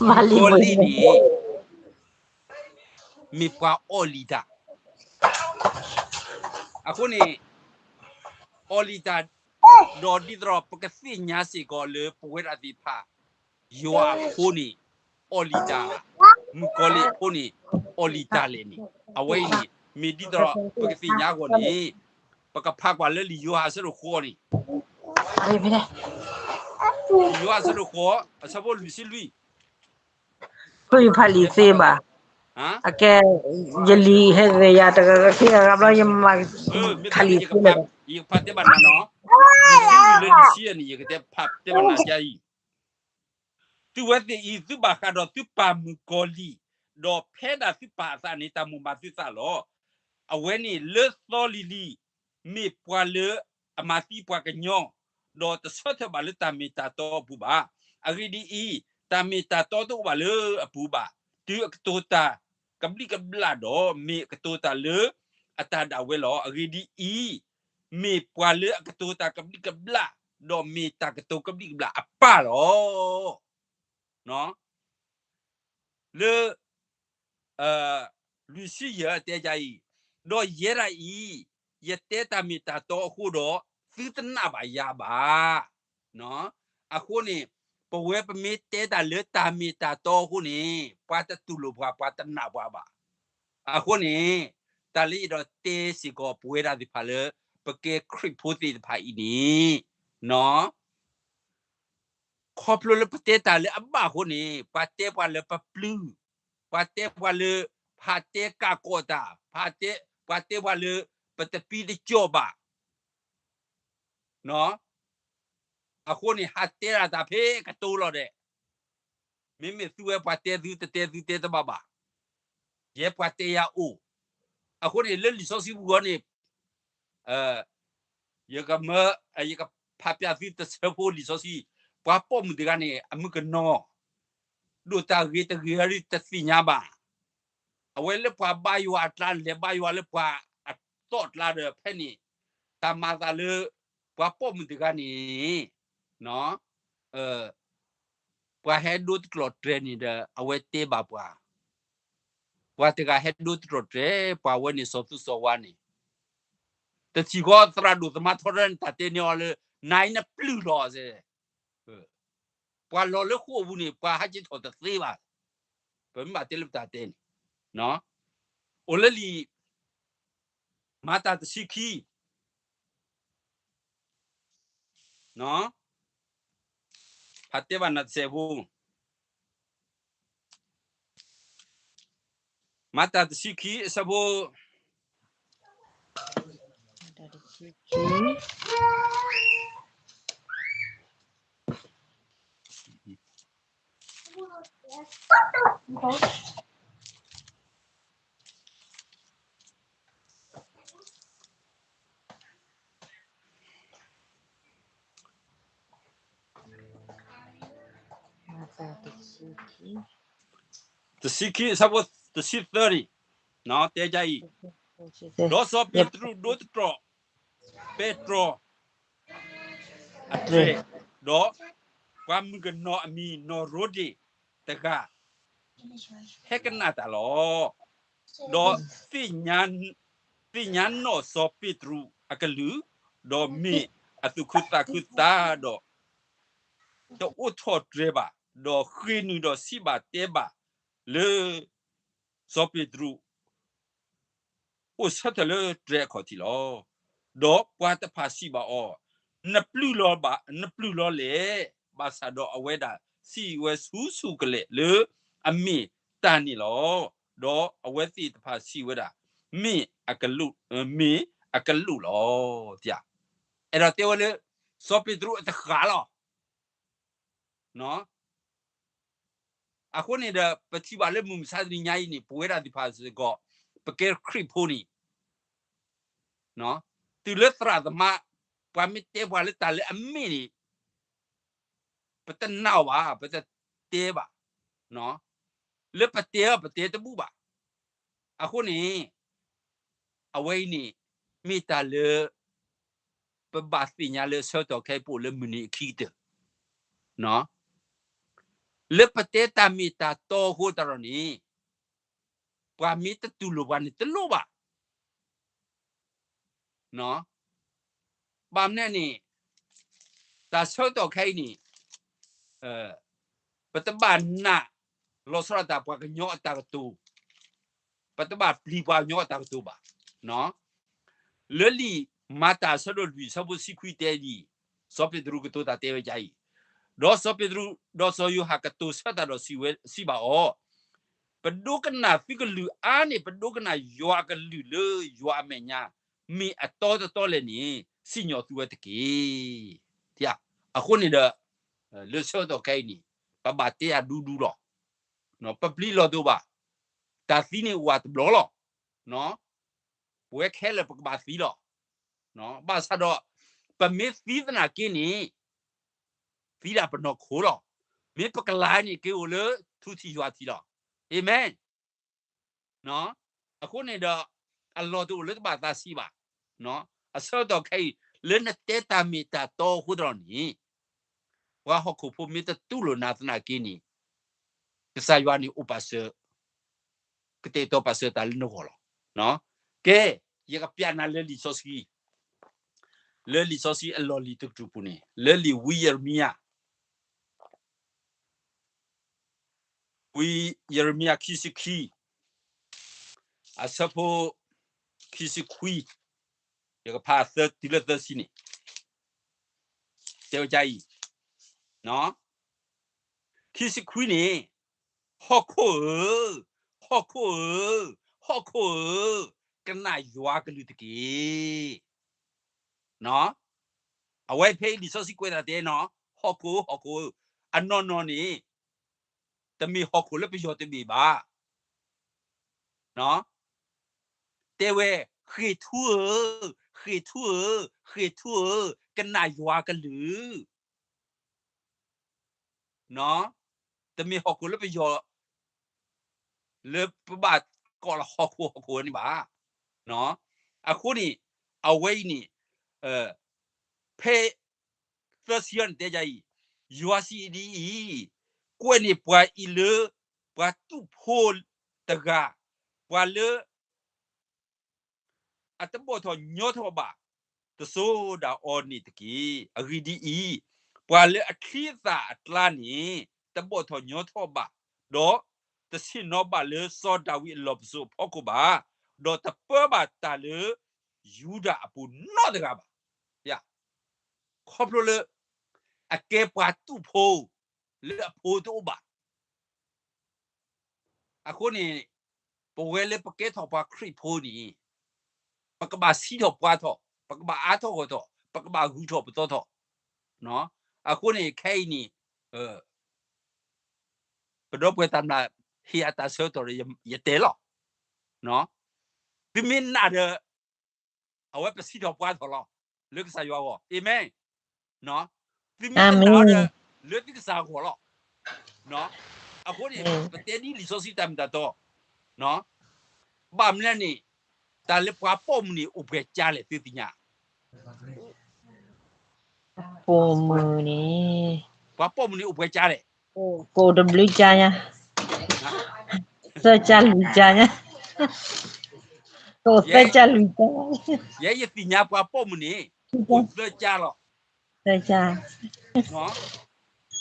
မုၣ်ကီၤလံၢ်န့ၣ် မ့ၢ်ပှၤအီၣ်လံာ်တၢ်. အဃိန့ၣ် အီၣ်လံာ်တၢ် ဒီးဒ်သိးဒီးပကသ့ၣ်ညါစ့ၢ်ကီးလၢပဝဲဒၣ်သ့ၣ်တဖၣ် ယွၤအဖိန့ၣ် အီၣ်လံာ်တၢ်, မုၣ်ကီၤလံၢ်အဖိန့ၣ် အီၣ်လံာ်တၢ်လဲၣ်န့ၣ် အဝဲအံၤန့ၣ် မ့ၢ်ဒ်သိးဒီးပကသ့ၣ်ညါအဂီၢ်န့ၣ် ပကဖးကွၢ်လၢလံာ်ယိၤဟၣ်အဆၢဒိၣ်ဃိးန့ၣ် လံာ်ယိၤဟၣ်အဆၢဒိၣ်ဃိး အဆၢဖိလွံၢ်ဆံလွံၢ် ဖးလံာ်သ့ဘၣ်. အကဲ ယလံာ်ဟဲဂ့ၤယၤတဂၤဂ့ၤခံဂၤဂၤဘျီ ယမၤဖးလံာ်သ့လၢၤဘၣ်. ယကဖးတဲဘၣ်နၤနီၤ, လွံၢ်ဆံလွံၢ်လၢလွံၢ်ဆံအံၤန့ၣ် ယကတဲဖးတဲဘၣ်နၤဒ်အံၤ, သုဝဲသ့ၣ်အံၤ သုဘၣ်ဃးဒီးသုပၢ်မုၣ်ကီၤလံၢ်, ဒီးဖဲဒၣ်သုပၢ်အသးန့ၣ် တၢ်မိၣ်မၤသုသးလီၤ. အဝဲန့ၣ်လၢသီလံၤလံၤ မ့ၢ်ပှၤလၢအမၤသံပှၤကညီ, ဒီးတဆၢထၢၣ်ဘၣ်လၢတၢ်မ့ၢ်တၢ်တီအပူၤဘၣ်. အဂ့ၢ်ဒ်အံၤ, တၢ်မ့ၢ်တၢ်တီတအိၣ်ဘၣ်လၢအပူၤဘၣ်. တုၤအကတိၤတၢ်ကဘျံးကဘျၣ်ဒီး မ့ၢ်အကတိၤတၢ်လၢအတၢ်ဒၣ်ဝဲလီၤ. အဂ့ၢ်ဒ်အံၤ, မ့ၢ်ပှၤလၢအကတိၤတၢ်ကဘျံးကဘျၣ်, ဒီးမ့ၢ်တၢ်ကတိၤကဘျံးကဘျၣ်အပၢ်လီၤ. လၢ လွံၢ်ဆံယဲၢ်တဲဒ်အံၤ, ဒီးယဲဒၣ်အံၤ, ယတဲတၢ်မ့ၢ်တၢ်တီအဃိဒီး သုတနာ်ဘၣ်ယၤဘၣ်. အဃိန့ၣ် ပဝဲပမ့ၢ်တဲတၢ်လၢတၢ်မ့ၢ်တၢ်တီအဃိန့ၣ် ပှၤတတူၢ်လိာ်ပှၤ ပှၤတနာ်ပှၤဘၣ်. အဃိန့ၣ် တၢ်လၢယအဲၣ်ဒိးတဲစ့ၢ်ကီးပဝဲဒၣ်သ့ၣ်တဖၣ်လၢ ပကဲခရံာ်ဖိသ့ၣ်တဖၣ်အံၤန့ၣ် ခီဖျိလၢပတဲတၢ်လၢအဘၣ်အဃိန့ၣ် ပှၤတဲပှၤလၢပပျုၢ်, ပှၤတဲပှၤလၢ ပဟးတဲကၢ်ကီၢ်တၢ်, ပှၤတဲပှၤလၢ ပတပံတကၠီၣ်ဘၣ်. အဃိန့ၣ် ဟးတဲဒၣ်တၢ်ဖဲကတိၤလီၤဒီး မ့မ့ၢ်သုဝဲပှၤတဲသုတတဲသုတဲတဘၣ်ဘၣ်. ယဲပှၤတဲယၤအိၣ်. အဃိန့ၣ် လၢလံာ်စီဆှံပူၤဃီန့ၣ် ယကမၢ, ယကဖးပျးသုတဆၢဖိလံာ်စီဆှံ, ပှၤပိာ်မုၣ်တဂၤန့ၣ် အမုၣ်ကနီၤ ဒိၣ်တၢ်ဂ့ၤတဂ့ၤတသ့ၣ်ညါဘၣ်. အဝဲလၢပှၤဘါယွၤအကျါ လဲၤဘါယွၤလၢပှၤအသီၣ်အကျါဒီး ဖဲန့ၣ် တၢ်မၤသးလၢ ပှၤပိာ်မုၣ်တဂၤန့ၣ် ပှၤဟဲဒိတတြီၢ်တြဲၤန့ၣ်ဒီး အဝဲတဲဘၣ်ပှၤ, ပှၤတဂၤဟဲဒိတတြီၢ်တြဲၤ ပှၤဝဲန့ၣ်စီၤသူစီၤဝါန့ၣ် တထံၣ်ဃီသရၣ်ဒိၣ်သမါထီတၢ်န့ၣ် တၢ်တဲန့ၢ်အီၤလၢ နၤအံၤနပျုၢ်လီၤစဲ, ပှၤလီၤလၢဃိာ်ပူၤန့ၣ် ပှၤဟးက့ၤထီၣ်တသ့ဘၣ်. ပမ့ၢ်ဘၣ်တဲလၢပတၢ်တဲန့ၣ် အိၣ်လၢလံာ် မၤတၢ်တဆံခံ ဖးတဲဘၣ်နၤတစဲးဖိ, မၤတၢ်တဆံခံ အဆၢဖိ တဆံခံ အဆၢဖိတဆံသၢန့ၣ် တဲဒ်အံၤ, ဒီးစီၤပ့းတရူးဒိတတြီၢ် ပဲတြီ အတြဲၤ, ဒီးပှၤမုၣ်ကနီၤအမံၤနီၢ်ရိဒ့ၣ်တဂၤ ဟဲကနၣ်တၢ်လီၤ. ဒီးသ့ၣ်ညါနီၣ်စီၤပ့းတရူးအကလုၢ်, ဒီးမ့ၢ်အသူၣ်ခုသးခုသးဒီး တအိးထီၣ်တြဲၤဘၣ်, ဒီးဃ့ၢ်နုာ်ဒီးစံးဘၣ်တဲဘၣ်လၢ စီၤပ့းတရူး အိၣ်ဆၢထၢၣ်လၢတြဲၤအခီၣ်ထံးလီၤ. ဒီးပှၤတဖၣ်စံးဘၣ်အီၤ, နပျုၢ်လီၤဘၣ်, နပျုၢ်လီၤလဲၣ်. ဘၣ်ဆၣ်ဒီးအဝဲဒၣ်စံးဝဲဆူၣ်ဆူၣ်ကလဲာ်လၢအမ့ၢ်တၢ်န့ၣ်လီၤ. ဒီးအဝဲသ့ၣ်တဖၣ်စံးဝဲဒၣ်, မ့ၢ်အကလုၢ်, မ့ၢ်အကလုၢ်လီၤ. အဲၣ်ဒိးတဲဝဲလၢ စီၤပ့းတရူးအတဃၣ်လီၤ. အဃိန့ၣ်ဒီး ပထံၣ်ဘၣ်လၢမုၢ်မဆါတနံၤညါအံၤန့ၣ် ပဝဲဒၣ်သ့ၣ်တဖၣ်စ့ၢ်ကီး ပကဲခရံာ်ဖိန့ၣ် တုၤလၢသရၣ်သမါ ပှၤမ့ၢ်တဲပှၤလၢတၢ်လၢအမ့ၢ်န့ၣ် ပတနာ်အီၤဘၣ်, ပတတဲဘၣ်. လၢပတဲအီၤ ပတဲတဘူၣ်ဘၣ်. အဃိန့ၣ် အဝဲအံၤန့ၣ် မ့ၢ်တၢ်လၢ ပဘၣ်သ့ၣ်ညါလၢဆၢကတီၢ်ခဲအံၤ ပအိၣ်လၢမုၢ်နံၤအခံကတၢၢ် လၢပတဲတၢ်မ့ၢ်တၢ်တီအဃိသတးဒီးန့ၣ် ပှၤမ့ၢ်တတူၢ်လိာ်ပှၤန့ၣ်တလိၣ်ဘၣ်. ဘၣ်မနုၤန့ၣ် တၢ်ဆၢကတီၢ်ခဲအံၤန့ၣ် ပတဘၣ်နာ်လီၤဆီဒၣ်တၢ်ပှၤကညီအတၢ်ကတိၤ, ပတဘၣ်ပျံၤပှၤကညီအတၢ်ကတိၤဘၣ်. လၢလံာ်မၤတၢ်အဆၢဒိၣ်လွံၢ်အဆၢဖိတဆံခွံတဲဒ်အံၤ, စီၤပ့းတရူးကတိၤတၢ်တဲဝဲဒ်အံၤ, ဒီးစီၤပ့းတရူး ဒီးစီၤယိၤဟၣ်ကတိၤဆၢတၢ်ဒီးစံးဘၣ်အီၤ, ပဒိကနၣ်သုကလုၢ်အါန့ၢ် ပဒိကနၣ်ယွၤအကလုၢ်လၢယွၤအမဲာ်ညါ မ့ၢ်အတီတတီလဲၣ်န့ၣ် စံၣ်ညီၣ်သုဝဲတက့ၢ်. အဃိန့ၣ်ဒီး လၢဆၢကတီၢ်ခဲအံၤန့ၣ် ပဘၣ်တဲအဒူဒူလီၤ. ပပျံၤလီၤတအိၣ်ဘၣ်. တၢ်သံန့ၣ်အိၣ်ဝဲတဘျီလီၤ. ပဝဲခဲလၢာ်ပကဘၣ်သံလီၤ. ဘၣ်ဆၣ်ဒီး ပမ့ၢ်သံသနာ်က့န့ၣ် သံဒၣ်ပနီၢ်ခိလီၤ. မ့ၢ်ပကလၤန့ၣ် က့ၤအိၣ်လၢထူထံယွၤထံလီၤ. အၤမ့ၣ်. အဃိန့ၣ်ဒီး အလီၢ်တအိၣ်လၢတဘၣ်သးဆံးဘၣ်. အဆၢကတီၢ်ခဲအံၤ လၢနတဲတၢ်မ့ၢ်တၢ်တီအဃိသတးန့ၣ် ပှၤဟီၣ်ခိၣ်ဖိမ့ၢ်တတူၢ်လိာ်နၤသနာ်က့န့ၣ် ကစၢ်ယွၤန့ၣ်အိၣ်ပာ်စၢၤ ကတဲာ်ကတီၤပာ်စၢၤတၢ်လၢနဂီၢ်လီၤ. ကဲ, ယကပျးနၤလၢလံာ်စီဆှံ, လၢလံာ်စီဆှံအလီၢ်လံၤတကတြူၢ်ပူၤန့ၣ် လၢလံာ်ဝံယံးရမံယၤ ဝံယံးရမံယၤခံဆံခံ, အဆၢဖိ ခံဆံခွံ, ယကဖးသၢတုၤလၢသၢဆံန့ၣ်, တဲဝဲဒ်အံၤ, ခံဆံခွံန့ၣ်, ဟီၣ်ခိၣ်ဧၢ, ဟီၣ်ခိၣ်ဧၢ, ဟီၣ်ခိၣ်ဧၢ, ကနၣ်ယွၤကလုၢ်တက့ၢ်. အဝဲဖဲအံၤလံာ်စီဆှံကွဲးတၢ်တဲနီၤ, ဟီၣ်ခိၣ်ဧၢ, ဟီၣ်ခိၣ်ဧၢ, အနီၢ်နီၢ်န့ၣ် တမ့ၢ်ဟီၣ်ခိၣ်လၢပယီၤတဘ့ၣ်ဘၣ်. တဲဝဲ, ဃ့ၢ်ထူဧၢ, ဃ့ၢ်ထူဧၢ, ဃ့ၢ်ထူဧၢ, ကနၣ်ယွၤကလုၢ်. တမ့ၢ်ဟီၣ်ခိၣ်လၢပယီၤ လၢပဘၣ်ကိးလီၤဟီၣ်ခိၣ် ဟီၣ်ခိၣ်န့ၣ်ဘၣ်. အဃိန့ၣ် အဝဲအံၤန့ၣ် ဖဲ သၢဆံန့ၣ်တဲဒ်အံၤ, ယွၤစံးဒ်အံၤ, ကွဲးန့ၢ်ပှၤအံၤလၢ ပှၤတူၢ်ဖိတဂၤ, ပှၤလၢ အတဘီၣ်ထီၣ်ညီထီၣ်ဘၣ် တစိၤဒၣ်အီၤန့ၣ်တက့ၢ်. အဂ့ၢ်ဒ်အံၤ, ပှၤလၢအချံအသၣ်အကျါန့ၣ် တဘီၣ်ထီၣ်ညီထီၣ်ဘၣ်, ဒီးတဆ့ၣ်နီၤဘၣ်လၢစီၤဒၤဝံးအလီၢ်ပစိာ်အဖီခိၣ်ဘၣ်, ဒီးတပၢဘၣ်တၢ်လၢယူဒၤအပူၤနီတဂၤဘၣ်. ခီဖျိလၢ အကဲပှၤတူၢ်ဖိ လၢအဖိတအိၣ်ဘၣ်. အဃိန့ၣ် ပဝဲလၢပကဲထီၣ်ပှၤခရံာ်ဖိန့ၣ် ပကဘၣ်စံးထီၣ်ပှၤထီၣ်, ပကဘၣ်အါထီၣ်ဂီၢ်ထီၣ်, ပကဘၣ်ဂုၤထီၣ်ပသီထီၣ်. အဃိန့ၣ် ခဲအံၤန့ၣ် ပဒီပုၢ်ဝဲၢ်တၢ်မျၢ်ဟ့ၣ်အတၢ်ဆၢကတီၢ်ဒီး ယတဲလီၤ. သုမ့ၢ်နာ်ဒီး အဝဲပစံးထီၣ်ပှၤထီၣ်လီၤ လၢကစၢ်ယွၤအဂီၢ်. အၤမ့ၣ်. သုမ့ၢ်တနာ်ဒီး လၢသုကစၢ်အဂီၢ်လီၤ. အဃိန့ၣ် ပတဲဒ်လံာ်စီဆှံတၢ်မ့ၢ်တၢ်တီ, ဘၣ်မနုၤန့ၣ် တၢ်လၢပှၤပိာ်မုၣ်န့ၣ် အိၣ်ပှဲၤကၠါလဲၣ် သုသ့ၣ်ညါ. ပိာ်မုၣ်န့ၣ်, ပှၤပိာ်မုၣ်န့ၣ်အိၣ်ပှဲၤကၠါလဲၣ်. ကိၣ်တဘျုးကၠါညါ, သၢကၠါလွံၢ်ကၠါညါ, ကိၣ်သၢကၠါလွံၢ်ကၠါ. ယဲယသ့ၣ်ညါပှၤပိာ်မုၣ်န့ၣ် အိၣ်သၢကၠါလီၤ. သၢကၠါ,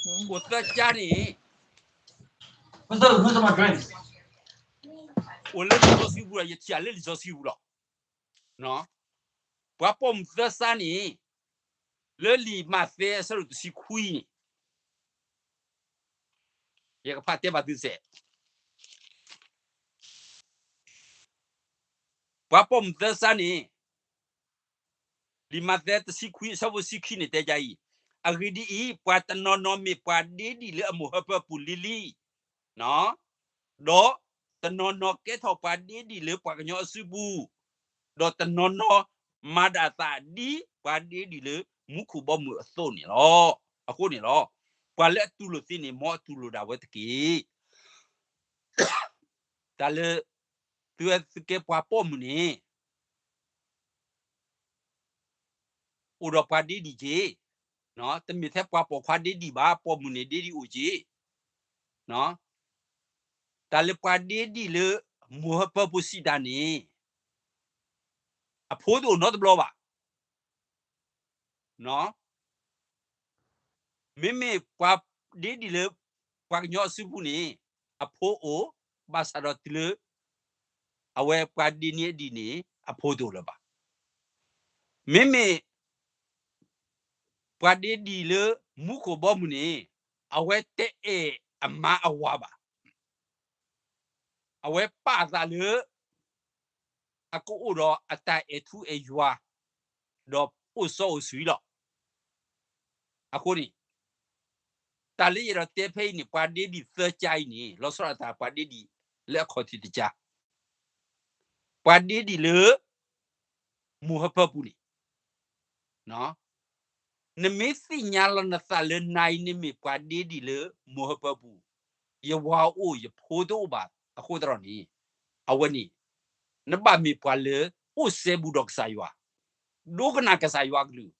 အိၣ်သၢကၠါန့ၣ် အိၣ်လၢလံာ်စီဆှံပူၤလီၤ, ယထံၣ်လၢလံာ်စီဆှံပူၤလီၤ. ပှၤပိာ်မုၣ်သၢစါန့ၣ် လၢလံာ်မးသဲအဆၢဒိၣ်တဆံခွံန့ၣ် ယကဖးတဲဘၣ်သုစဲး. ပှၤပိာ်မုၣ်သၢစါန့ၣ် လံာ်မးသဲတဆံခွံအဆၢဖိတဆံခံန့ၣ်တဲဒ်အံၤ, အဂ့ၢ်ဒ်အံၤ, ပှၤတနီၤနီၤမ့ၢ်ပှၤဒ့ဒံၣ်လၢအမိၢ်ဟၢဖၢပူၤလံၤလံၤ, ဒီးတနီၤနီၤကဲထီၣ်ပှၤဒ့ဒံၣ်လၢပှၤကညီအစုပူၤ, ဒီးတနီၤနီၤမၤဒၣ်အသးဒ်ပှၤဒ့ဒံၣ်လၢမူခိၣ်ဘီမုၢ်အသိးန့ၣ်လီၤ. အဃိန့ၣ်လီၤ. ပှၤလၢအတူၢ်လိာ်သ့န့ၣ် မ်အတူၢ်လိာ်ဒၣ်ဝဲတက့ၢ်. တၢ်လၢ သုဝဲသုကဲပှၤပိာ်မုၣ်န့ၣ် အိၣ်ဒီးပှၤဒ့ဒံၣ်က့ၤ, တမ့ၢ်ထဲပှၤပိာ်ခွါဒ့ဒံၣ်ဘၣ်, ပိာ်မုၣ်န့ၣ်ဒ့ဒံၣ်အိၣ်က့ၤ. တၢ်လၢပှၤဒ့ဒံၣ်လၢမိၢ်ဟၢဖၢပူၤစံးတၢ်န့ၣ် အဖိတအိၣ်နီတဘျီဘၣ်. မ့မ့ၢ်ပှၤဒ့ဒံၣ်လၢပှၤကညီအစုပူၤန့ၣ် အဖိအိၣ်, ဘၣ်ဆၣ်ဒီးတုၤလၢ အဝဲပှၤဒ့န့ၢ်အဒံၣ်န့ၣ် အဖိတအိၣ်လၢၤဘၣ်. မ့မ့ၢ် ပှၤဒ့ဒံၣ်လၢမူခိၣ်ဘီမုၢ်န့ၣ် အဝဲတအဲၣ်အမါအဝၤဘၣ်. အဝဲပာ်အသးလၢ အကအိၣ်ဒီးအတၢ်အဲၣ်ထူအဲၣ်ယွၤ ဒီးအိၣ်စီအိၣ်ဆှံလီၤ. အဃိန့ၣ် တၢ်လၢယအဲၣ်ဒိးတဲဖဲအံၤန့ၣ် ပှၤဒ့ဒံၣ်သၢကါအံၤန့ၣ် လီၤဆီဒၣ်တၢ်ပှၤဒ့ဒံၣ်လၢအခီၣ်ထံးတကါ, ပှၤဒ့ဒံၣ်လၢ မိၢ်ဟၢဖၢပူၤန့ၣ် နမ့ၢ်သ့ၣ်ညါလီၤနသးလၢနၤအံၤန့ၣ်မ့ၢ်ပှၤဒ့ဒံၣ်လၢမိၢ်ဟၢဖၢပူၤ, ယဝၤအိၣ်ယဖိတအိၣ်ဘၣ်အဃိသတးန့ၣ်, အဝဲန့ၣ် နဘၣ်မ့ၢ်ပှၤလၢအိၣ်စဲဘူးဒီးကစၢ်ယွၤ, ဒိကနၣ်ကစၢ်ယွၤအကလုၢ်,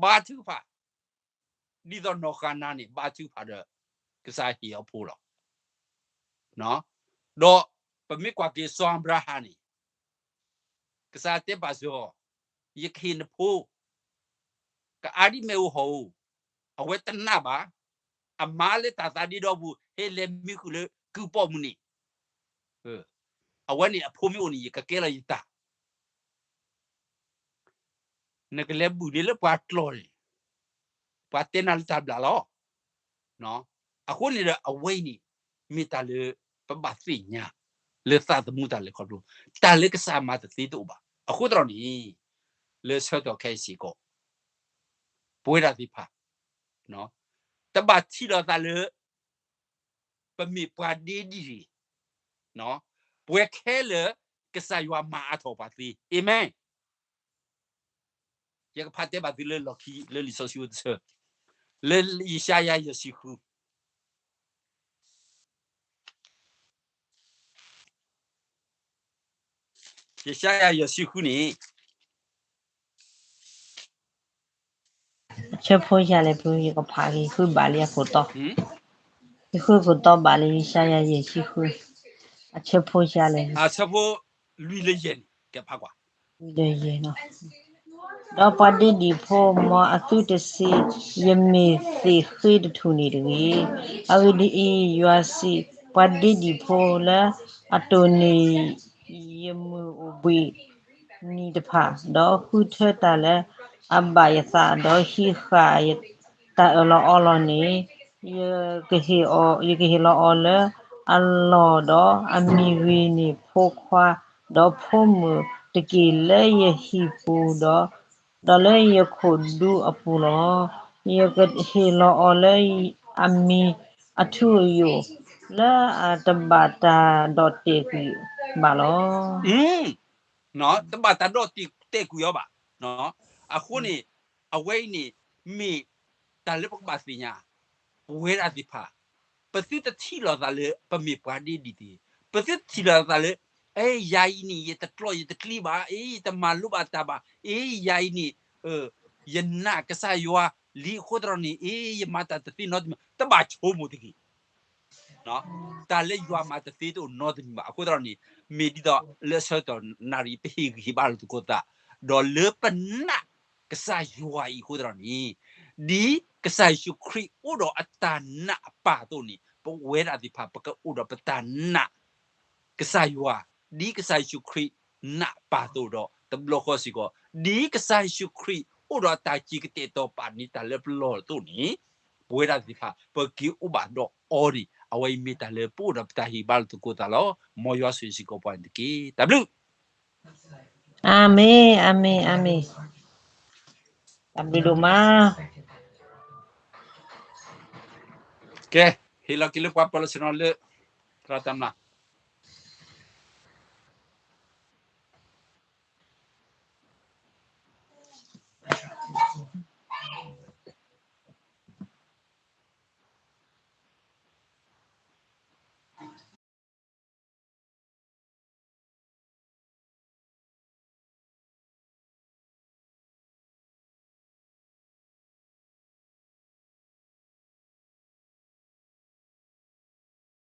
ဘါထုကဖၣ် ဒ်သိးနီၢ်ဃၤနၤန့ၣ် ဘါထုကဖၣ်ဒီး ကစၢ်ဟ့ၣ်အီၤဖိလီၤ. ဒီးပမ့ၢ်ကွၢ်က့ၤစီၤအၤဘြၤဟၣ်န့ၣ် ကစၢ်တဲဘၣ်စ့ၢ်ကီး, ယကဟ့ၣ်နဖိ ကအါဒ်မ့ၣ်အူဟီၣ်ဧိၤ, အဝဲတနာ်ဘၣ်, အမါလၢတၢ်သးဒ့ဒီပူၤ ဟဲလဲၤမံဃုာ်လၢကုၢ်ပိာ်မုၣ်န့ၣ်, အဝဲန့ၣ်အဖိမ့ၢ်အိၣ်န့ၣ် ယကကဲလီၤယတၢ် နကလဲၤဘုၣ်န့ၢ်လၢပှၤကျီၢ်န့ၣ်, ပှၤတဲနၤလၢတၢ်ဘျုးလီၤ. အဃိန့ၣ်ဒီးအဝဲအံၤန့ၣ် မ့ၢ်တၢ်လၢပဘၣ်သ့ၣ်ညါ လၢသးသမူတၢ်လဲၤခီဖျိ, တၢ်လၢကစၢ်မၤတသ့တအိၣ်ဘၣ်. အဃိသတးန့ၣ် လၢဆၢကတီၢ်ခဲအံၤစ့ၢ်ကီး ပဝဲဒၣ်သ့ၣ်တဖၣ် တဘၣ်ထံၣ်လိာ်သးလၢ ပမ့ၢ်ပှၤဒ့ဒံၣ်တဂ့ၤ, ပဝဲခဲလၢာ် ကစၢ်ယွၤမၤအါထီၣ်ပှၤသ့. အၤမ့ၣ်. ယကဖးတဲဘၣ်သုလၢလီၢ်ခံ လၢလံာ်စီဆှံအဆၢ, လၢယၡါယၤယဲၢ်ဆံဃု, ယၡါယၤယဲၢ်ဆံဃုန့ၣ် အဆၢဖိယၤလဲၣ် ဖု ယကဖးက့ၤ ယဃုဘၣ်လံအခိၣ်တီ, ယဃုခိၣ်တီဘၣ်လံ ယၡါယၤယဲၢ်ဆံဃု, အဆၢဖိယၤလဲၣ်, အဆၢဖိလွံၢ်လၢယဲၢ်န့ၣ် ကဖးကွၢ်, လွံၢ်လၢယဲၢ်နီၤ, ဒီးပှၤဒ့ဒံၣ်ဖိ မ်အသုတစံး, ယမ့ၢ်သ့ၣ်ဃ့တထူၣ်န့ၣ်တဂ့ၤ. အဂ့ၢ်ဒ်အံၤ, ယွၤစံး, ပှၤဒ့ဒံၣ်ဖိလၢအတိၢ်န့ၢ် ယမုၢ်အိၣ်ဘှံးနံၤတဖၣ်, ဒီးဃုထၢတၢ်လၢအဘၣ်ယသး, ဒီးဟံးဃာ်တၢ်အၢၣ်လီၤအီလီၤန့ၣ်, ယကဟ့ၣ်, ယကဟ့ၣ်လီၤအီၤလၢအလီၢ်, ဒီးအမံၤဂ့ၤန့ၢ်ဖိခွါ, ဒီးဖိမုၣ်တက့ၢ်, လၢယဟံၣ်ပူၤဒီး, ဒီးလၢယခိၣ်ဒူအပူၤလီၤ. ယကဟ့ၣ်လီၤအီၤလၢအမံၤအထူအယိာ်, လၢအတဘၣ်တၢ်ဒီၣ်တဲာ်ကွံာ်ဘၣ်လီၤ. တဘၣ်တၢ်ဒီၣ်တဲာ်ကွံာ်အီၤဘၣ်. အဃိန့ၣ် အဝဲအံၤန့ၣ် မ့ၢ်တၢ်လၢပကဘၣ်သ့ၣ်ညါ ပဝဲဒၣ်သ့ၣ်တဖၣ်, ပသုတထံၣ်လိာ်သးလၢပမ့ၢ်ပှၤဒ့ဒံၣ်တဂ့ၤ. ပသုတထံၣ်လိာ်သးလၢ အဲ ယၤအံၤန့ၣ် ယတကျီၢ်ယတကျံဘၣ်, အ့ ယတမၤလိဘၣ်တၢ်ဘၣ်, အ့ ယၤအံၤန့ၣ် ယနာ်ကစၢ်ယွၤလံအဃိသတးန့ၣ် အ့ ယမၤတၢ်တသ့နီတမံၤ, တဘၣ်ဆိကမိၣ်တဂ့ၤ. တၢ်လၢယွၤမၤတသ့တအိၣ်နီတမံၤဘၣ်. အဃိသတးန့ၣ် မ့ၢ်ဒ်သိးလၢအဆၢကတီၢ်နၣ်ရံၣ်ပဟ့ၣ်ဂံၢ်ဟ့ၣ်ဘါလိာ်သကိးသး, ဒီးလၢပနာ်ကစၢ်ယွၤအံၤအဃိသတးန့ၣ် ဒ်ကစၢ်ယ့ၣ်ၡူးခရံာ်အိၣ်ဒီးအတၢ်နာ်အပၢ်အသိးန့ၣ် ပဝဲဒၣ်သ့ၣ်တဖၣ် ပကအိၣ်ဒီးပတၢ်နာ် ကစၢ်ယွၤ ဒ်ကစၢ်ယ့ၣ်ၡူးခရံာ်နာ်ပၢ်အသိးဒီး တဘျီဃီစ့ၢ်ကီး ဒ်ကစၢ်ယ့ၣ်ၡူးခရံာ်အိၣ်ဒီးအတၢ်စံၣ်ကတဲာ်ကတီၤပာ်န့ၢ်တၢ်လၢပလီၢ်အသိးန့ၣ် ပဝဲဒၣ်သ့ၣ်တဖၣ် ပက့ၤအိၣ်ဘၣ်ဒီးအီၤန့ၣ် အဝဲအံၤမ့ၢ်တၢ်လၢပအိၣ်ဒီးပတၢ်ဟ့ၣ်ဘါလိာ်သကိးသးလီၤ. မ်ယွၤဆိၣ်ဂ့ၤစ့ၢ်ကီးပှၤန့ၣ်တက့ၢ်. တၢ်ဘျုး အၤမ့ၣ်, အၤမ့ၣ်, အၤမ့ၣ်. တၢ်ဘျုးဒိၣ်မး. ကဲ, ဟ့ၣ်လီၤက့ၤလၢပှၤပၢၤလီၢ်ဆ့ၣ်နီၤလၢ သရၣ်တၢ်မျၢ်လၢကစၢ်ယ့ၣ်ၡူးခရံာ်မံ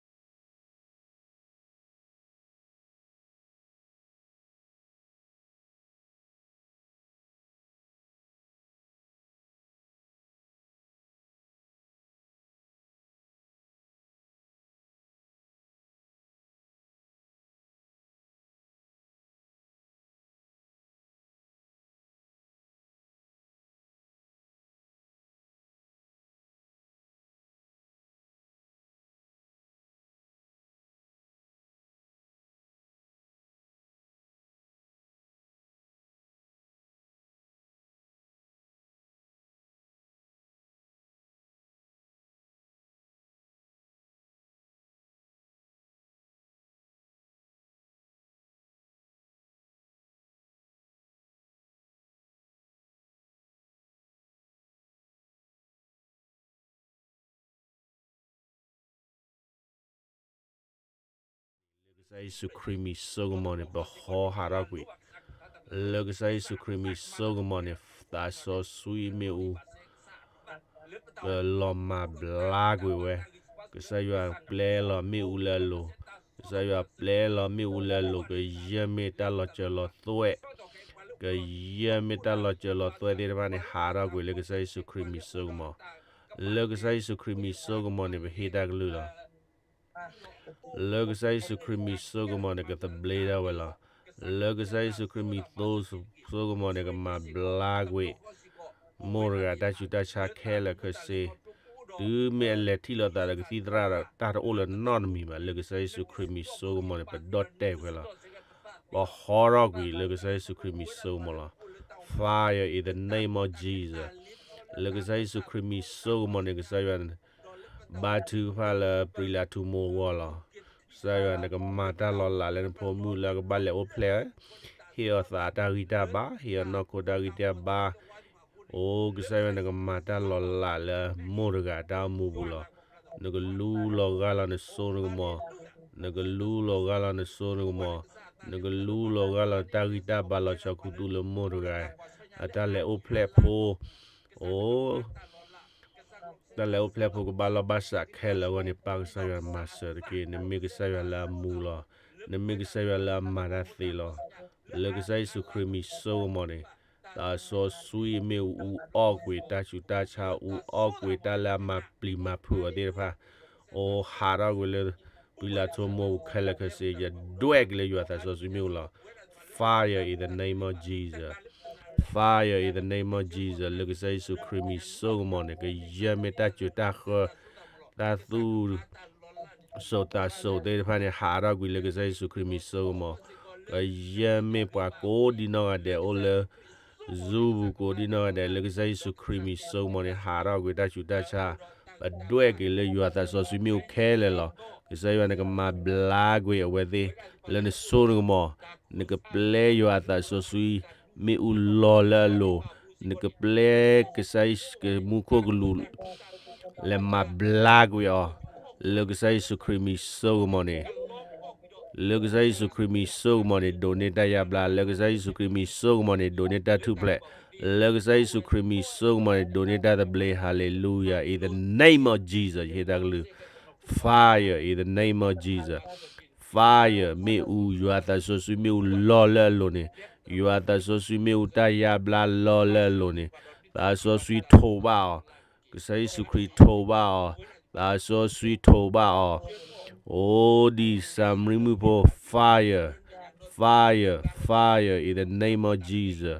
ၤစိကမီၤန့ၣ် ပဟီဟးထီၣ်ကွံာ်, လၢကစၢ်ယ့ၣ်ၡူးခရံာ်မံၤစိကမီၤန့ၣ် သးစီဆှံမ့ၣ်အူ ကလီၤမၤဘျါကွံာ်ဝဲ, ကစၢ်ယွၤပျဲလီၤမ့ၣ်အူလၢအလိၤ, ကစၢ်ယွၤပျဲလီၤမ့ၣ်အူလၢအလိၤ ကယဲၢ်မ့ၢ်တၢ်လီၤစၢၤလီၤသွဲၣ်, ကယဲၢ်မ့ၢ်တၢ်လီၤစၢၤလီၤသွဲၣ်သ့ၣ်တဖၣ်န့ၣ် ဟးထီၣ်ကွံာ်လၢကစၢ်ယ့ၣ်ၡူးခရံာ်မံၤစိကမီၤ, လၢကစၢ်ယ့ၣ်ၡူးခရံာ်မံၤစိကမီၤန့ၣ် ပဟ့ၣ်တၢ်ကလုၢ်လီၤ. လၢကစၢ်ယ့ၣ်ၡူးခရံာ်မံၤစိကမီၤန့ၣ် ကသဘျ့ဒၣ်ဝဲလီၤ. လၢကစၢ်ယ့ၣ်ၡူးခရံာ်မံၤစိကမီၤန့ၣ် ကမၤဘျါကွံာ် မိၢ်တဂၤတၢ်ဆူးတၢ်ဆါခဲလၢာ်ခဲဆ့, တုၤမ့ၢ်အလဲၤထံၣ်လိာ်သးဒီးကသံၣ်သရၣ်ဒီး တၢ်တအိၣ်လၢၤနီတမံၤဘၣ်. လၢကစၢ်ယ့ၣ်ၡူးခရံာ်မံၤစိကမီၤန့ၣ် ပဒီၣ်တဲာ်ဝဲလီၤ. ပဟီထီၣ်ကွံာ်လၢကစၢ်ယ့ၣ်ၡူးခရံာ်မံၤစိကမီၤလီၤ. Fire in the name of Jesus. လၢကစၢ်ယ့ၣ်ၡူးခရံာ်မံၤစိကမီၤန့ၣ် ကစၢ်ယွၤ ဘါထုကဖၣ်လၢပျံၤလၢထူမိၢ်အဂီၢ်လီၤ. ကစၢ်ယွၤ နကမၤတၢ်လီၤလးလၢနဖိမုၣ်လၢအကဘၣ်လဲၤအိၣ်ဖျဲၣ်, ဟ့ၣ်အီၤသးတၢ်ဂံၢ်တၢ်ဘါ, ဟ့ၣ်အီၤနီၢ်ခိတၢ်ဂံၢ်တၢ်ဘါ, အိ ကစၢ်ယွၤ နကမၤတၢ်လီၤလးလၢမိၢ်တဂၤတၢ်အိၣ်မူပူၤလီၤ. နကလူလီၤဂာ်လီၤနစိနကမီၤ, နကလူလီၤဂာ်လီၤနစိနကမီၤ, နကလူလီၤဂာ်လီၤတၢ်ဂံၢ်တၢ်ဘါလီၤဆီခူသူၣ်လၢမိၢ်တဂၤ အတၢ်လဲၤအိၣ်ဖျဲၣ်ဖိ, အိ တၢ်လဲၤအိၣ်ဖျဲၣ်ဖိကဘၣ်လီၢ်ဘၣ်စးခဲလၢာ်အဂီၢ်န့ၣ် ပၢ်ကစၢ်ယွၤမၤစၢၤတက့ၢ်. နမ့ၢ်ကစၢ်ယွၤလၢအမူလီၤ. နမ့ၢ်ကစၢ်ယွၤလၢအမၤတၢ်သ့လီၤ. လၢကစၢ်ယ့ၣ်ၡူးခရံာ်မံၤစိကမီၤန့ၣ် သးစီဆှံမ့ၣ်အူအူအီၣ်ကွံာ်တၢ်ဆူးတၢ်ဆါ, အူအီၣ်ကွံာ်တၢ်လၢအမၤပျံၤမၤဖုးအီၤသ့ၣ်တဖၣ်, အိ ဟးထီၣ်ကွံာ်လၢ ပျံၤလၢထူမိၢ်ပူၤခဲလၢာ်ခဲဆ့, ယဒွဲၣ်က့ၤလၢယွၤသးစီဆှံမ့ၣ်အူလီၤ. Fire in the name of Jesus. Fire in the name of Jesus. လၢကစၢ်ယ့ၣ်ၡူးခရံာ်မံၤစိကမီၤန့ၣ် ကယဲၢ်မ့ၢ်တၢ်စူၤတၢ်ဃၢ, တၢ်သူၣ် စိးသးစိးသ့ၣ်တဖၣ်န့ၣ် ဟးထီၣ်ကွံာ်လၢကစၢ်ယ့ၣ်ၡူးခရံာ်မံၤစိကမီၤ, ကယဲၢ်မ့ၢ်ပှၤကိးဒံနီၢ်ဂၤဒဲးအိၣ်လၢ Zoom ပူၤကိးဒံနီၢ်ဂၤဒဲး လၢကစၢ်ယ့ၣ်ၡူးခရံာ်မံၤစိကမီၤန့ၣ် ဟးထီၣ်ကွံာ်တၢ်ဆူးတၢ်ဆါ, ပဒွဲၣ်က့ၤလၢယွၤသးစီဆှံမ့ၣ်အူခဲလၢာ်လီၤ. ကစၢ်ယွၤနကမၤဘျါကွံာ်အဝဲသ့ၣ် လၢနစိနကမီၤ, နကပျဲယွၤသးစီဆှံမ့ၣ်အူလီၤလၢအလိၤ, နကပျဲကစၢ်ယ့ၣ်ၡူးမူခိၣ်ကလူး လဲၤမၤဘျါကွံာ်အီၤ, လၢကစၢ်ယ့ၣ်ၡူးခရံာ်မံၤစိကမီၤန့ၣ်, လၢကစၢ်ယ့ၣ်ၡူးခရံာ်မံၤစိကမီၤန့ၣ် ဒိးန့ၢ်တၢ်ယါဘျါ, လၢကစၢ်ယ့ၣ်ၡူးခရံာ်မံၤစိကမီၤန့ၣ် ဒိးန့ၢ်တၢ်ထူၣ်ဖျဲး, လၢကစၢ်ယ့ၣ်ၡူးခရံာ်မံၤစိကမီၤန့ၣ် ဒိးန့ၢ်တၢ်သဘျ့, hallelujah, in the name of Jesus, ယဟ့ၣ်တၢ်ကလုၢ်, fire in the name of Jesus, fire မ့ၣ်အူ, ယွၤသးစီဆှံမ့ၣ်အူလီၤလၢအလိၤန့ၣ်, ယွၤသးစီဆှံမ့ၣ်အူတၢ်ယါဘျါလီၤလၢအလိၤန့ၣ်, သးစီဆှံထိးဘၣ်အီၤ, ကစၢ်ယ့ၣ်ၡူးခရံာ်ထိးဘၣ်အီၤ, သးစီဆှံထိးဘၣ်အီၤ, အိ ဒ်စၤမရံမုၣ်ဖိ, fire, fire, fire in the name of Jesus,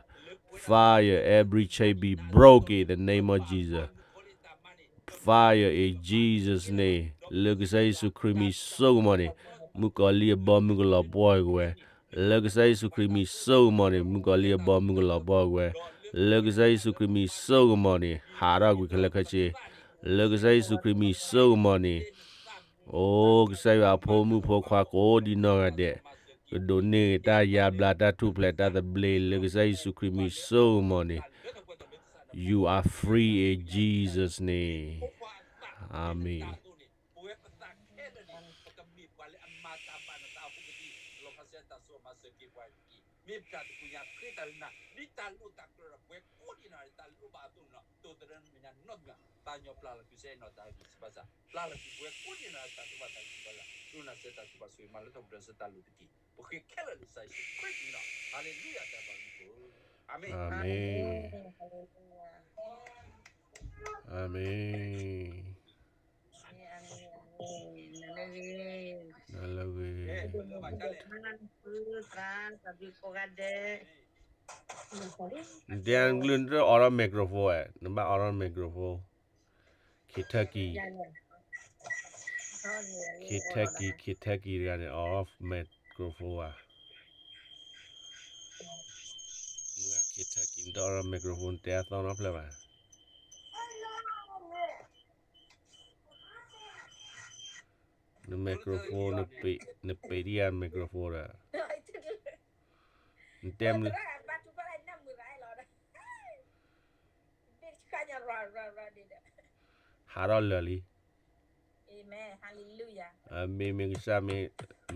fire, every chain be broken in the name of Jesus, Fire in Jesus' name. လၢကစၢ်ယ့ၣ်ၡူးခရံာ်မံၤစိကမီၤန့ၣ်, မုၣ်ကီၤလံၢ်အဘီမုၢ်ကလီၤပှီၢ်ကွံာ်ဝဲ. လၢကစၢ်ယ့ၣ်ၡူးခရံာ်မံၤစိကမီၤန့ၣ်, မုၣ်ကီၤလံၢ်အဘီမုၢ်ကလီၤပှီၢ်ကွံာ်ဝဲ. လၢကစၢ်ယ့ၣ်ၡူးခရံာ်မံၤစိကမီၤန့ၣ်, ဟးထီၣ်ကွံာ်ခဲလၢာ်ခဲဆ့. လၢကစၢ်ယ့ၣ်ၡူးခရံာ်မံၤစိကမီၤန့ၣ်, အိ ကစၢ်ယွၤအဖိမုၣ်ဖိခွါကိးဒံနီၢ်ဂၤဒဲး, ကဒိးန့ၢ်တၢ်ယါဘျါတၢ်ထူၣ်ဖျဲးတၢ်သဘျ့ လၢကစၢ်ယ့ၣ်ၡူးခရံာ်မံၤစိကမီၤန့ၣ်, You are free in Jesus' name. အၤမ့ၣ်. အၤမ့ၣ်. အၤမ့ၣ်. နလၢဂ့ၤ. နတဲနကလုၢ်နတအိးထီၣ် microphone ဧါ, နဘၣ်အိးထီၣ် microphone. Kentucky, Kentucky, Kentucky တဂၤန့ၣ် အိးထီၣ် microphone ဘၣ်. မုၢ်ဂၤ Kentucky နတအိးထီၣ် microphone နတဲအသီနီတဖျၢၣ်ဘၣ်. န microphone နပ့ၤဒံးယၤ microphone ဒီး နတဲမနုၤ ဟးထီၣ်လၢာ်လံ. မ့ၢ်မ့ၢ်ကစၢ် မ့ၢ်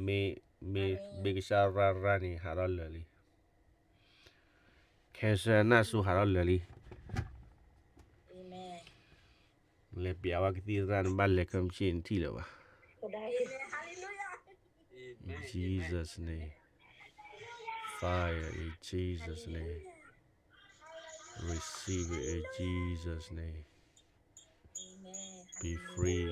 မ့ၢ် မ့ၢ်ကစၢ်ရၤရၤန့ၣ် ဟးထီၣ်လၢာ်လံ. cancer နၢ်ဆူဟးထီၣ်လၢာ်လံ. လဲၤပျးဝဲကသံၣ်သရၣ် နဘၣ်လဲၤခဲမုၢ်ဆ့ၣ်နထံၣ်လၢၤဘၣ်. In Jesus' name. Fire in Jesus' name. Receive it in Jesus' name. Be free.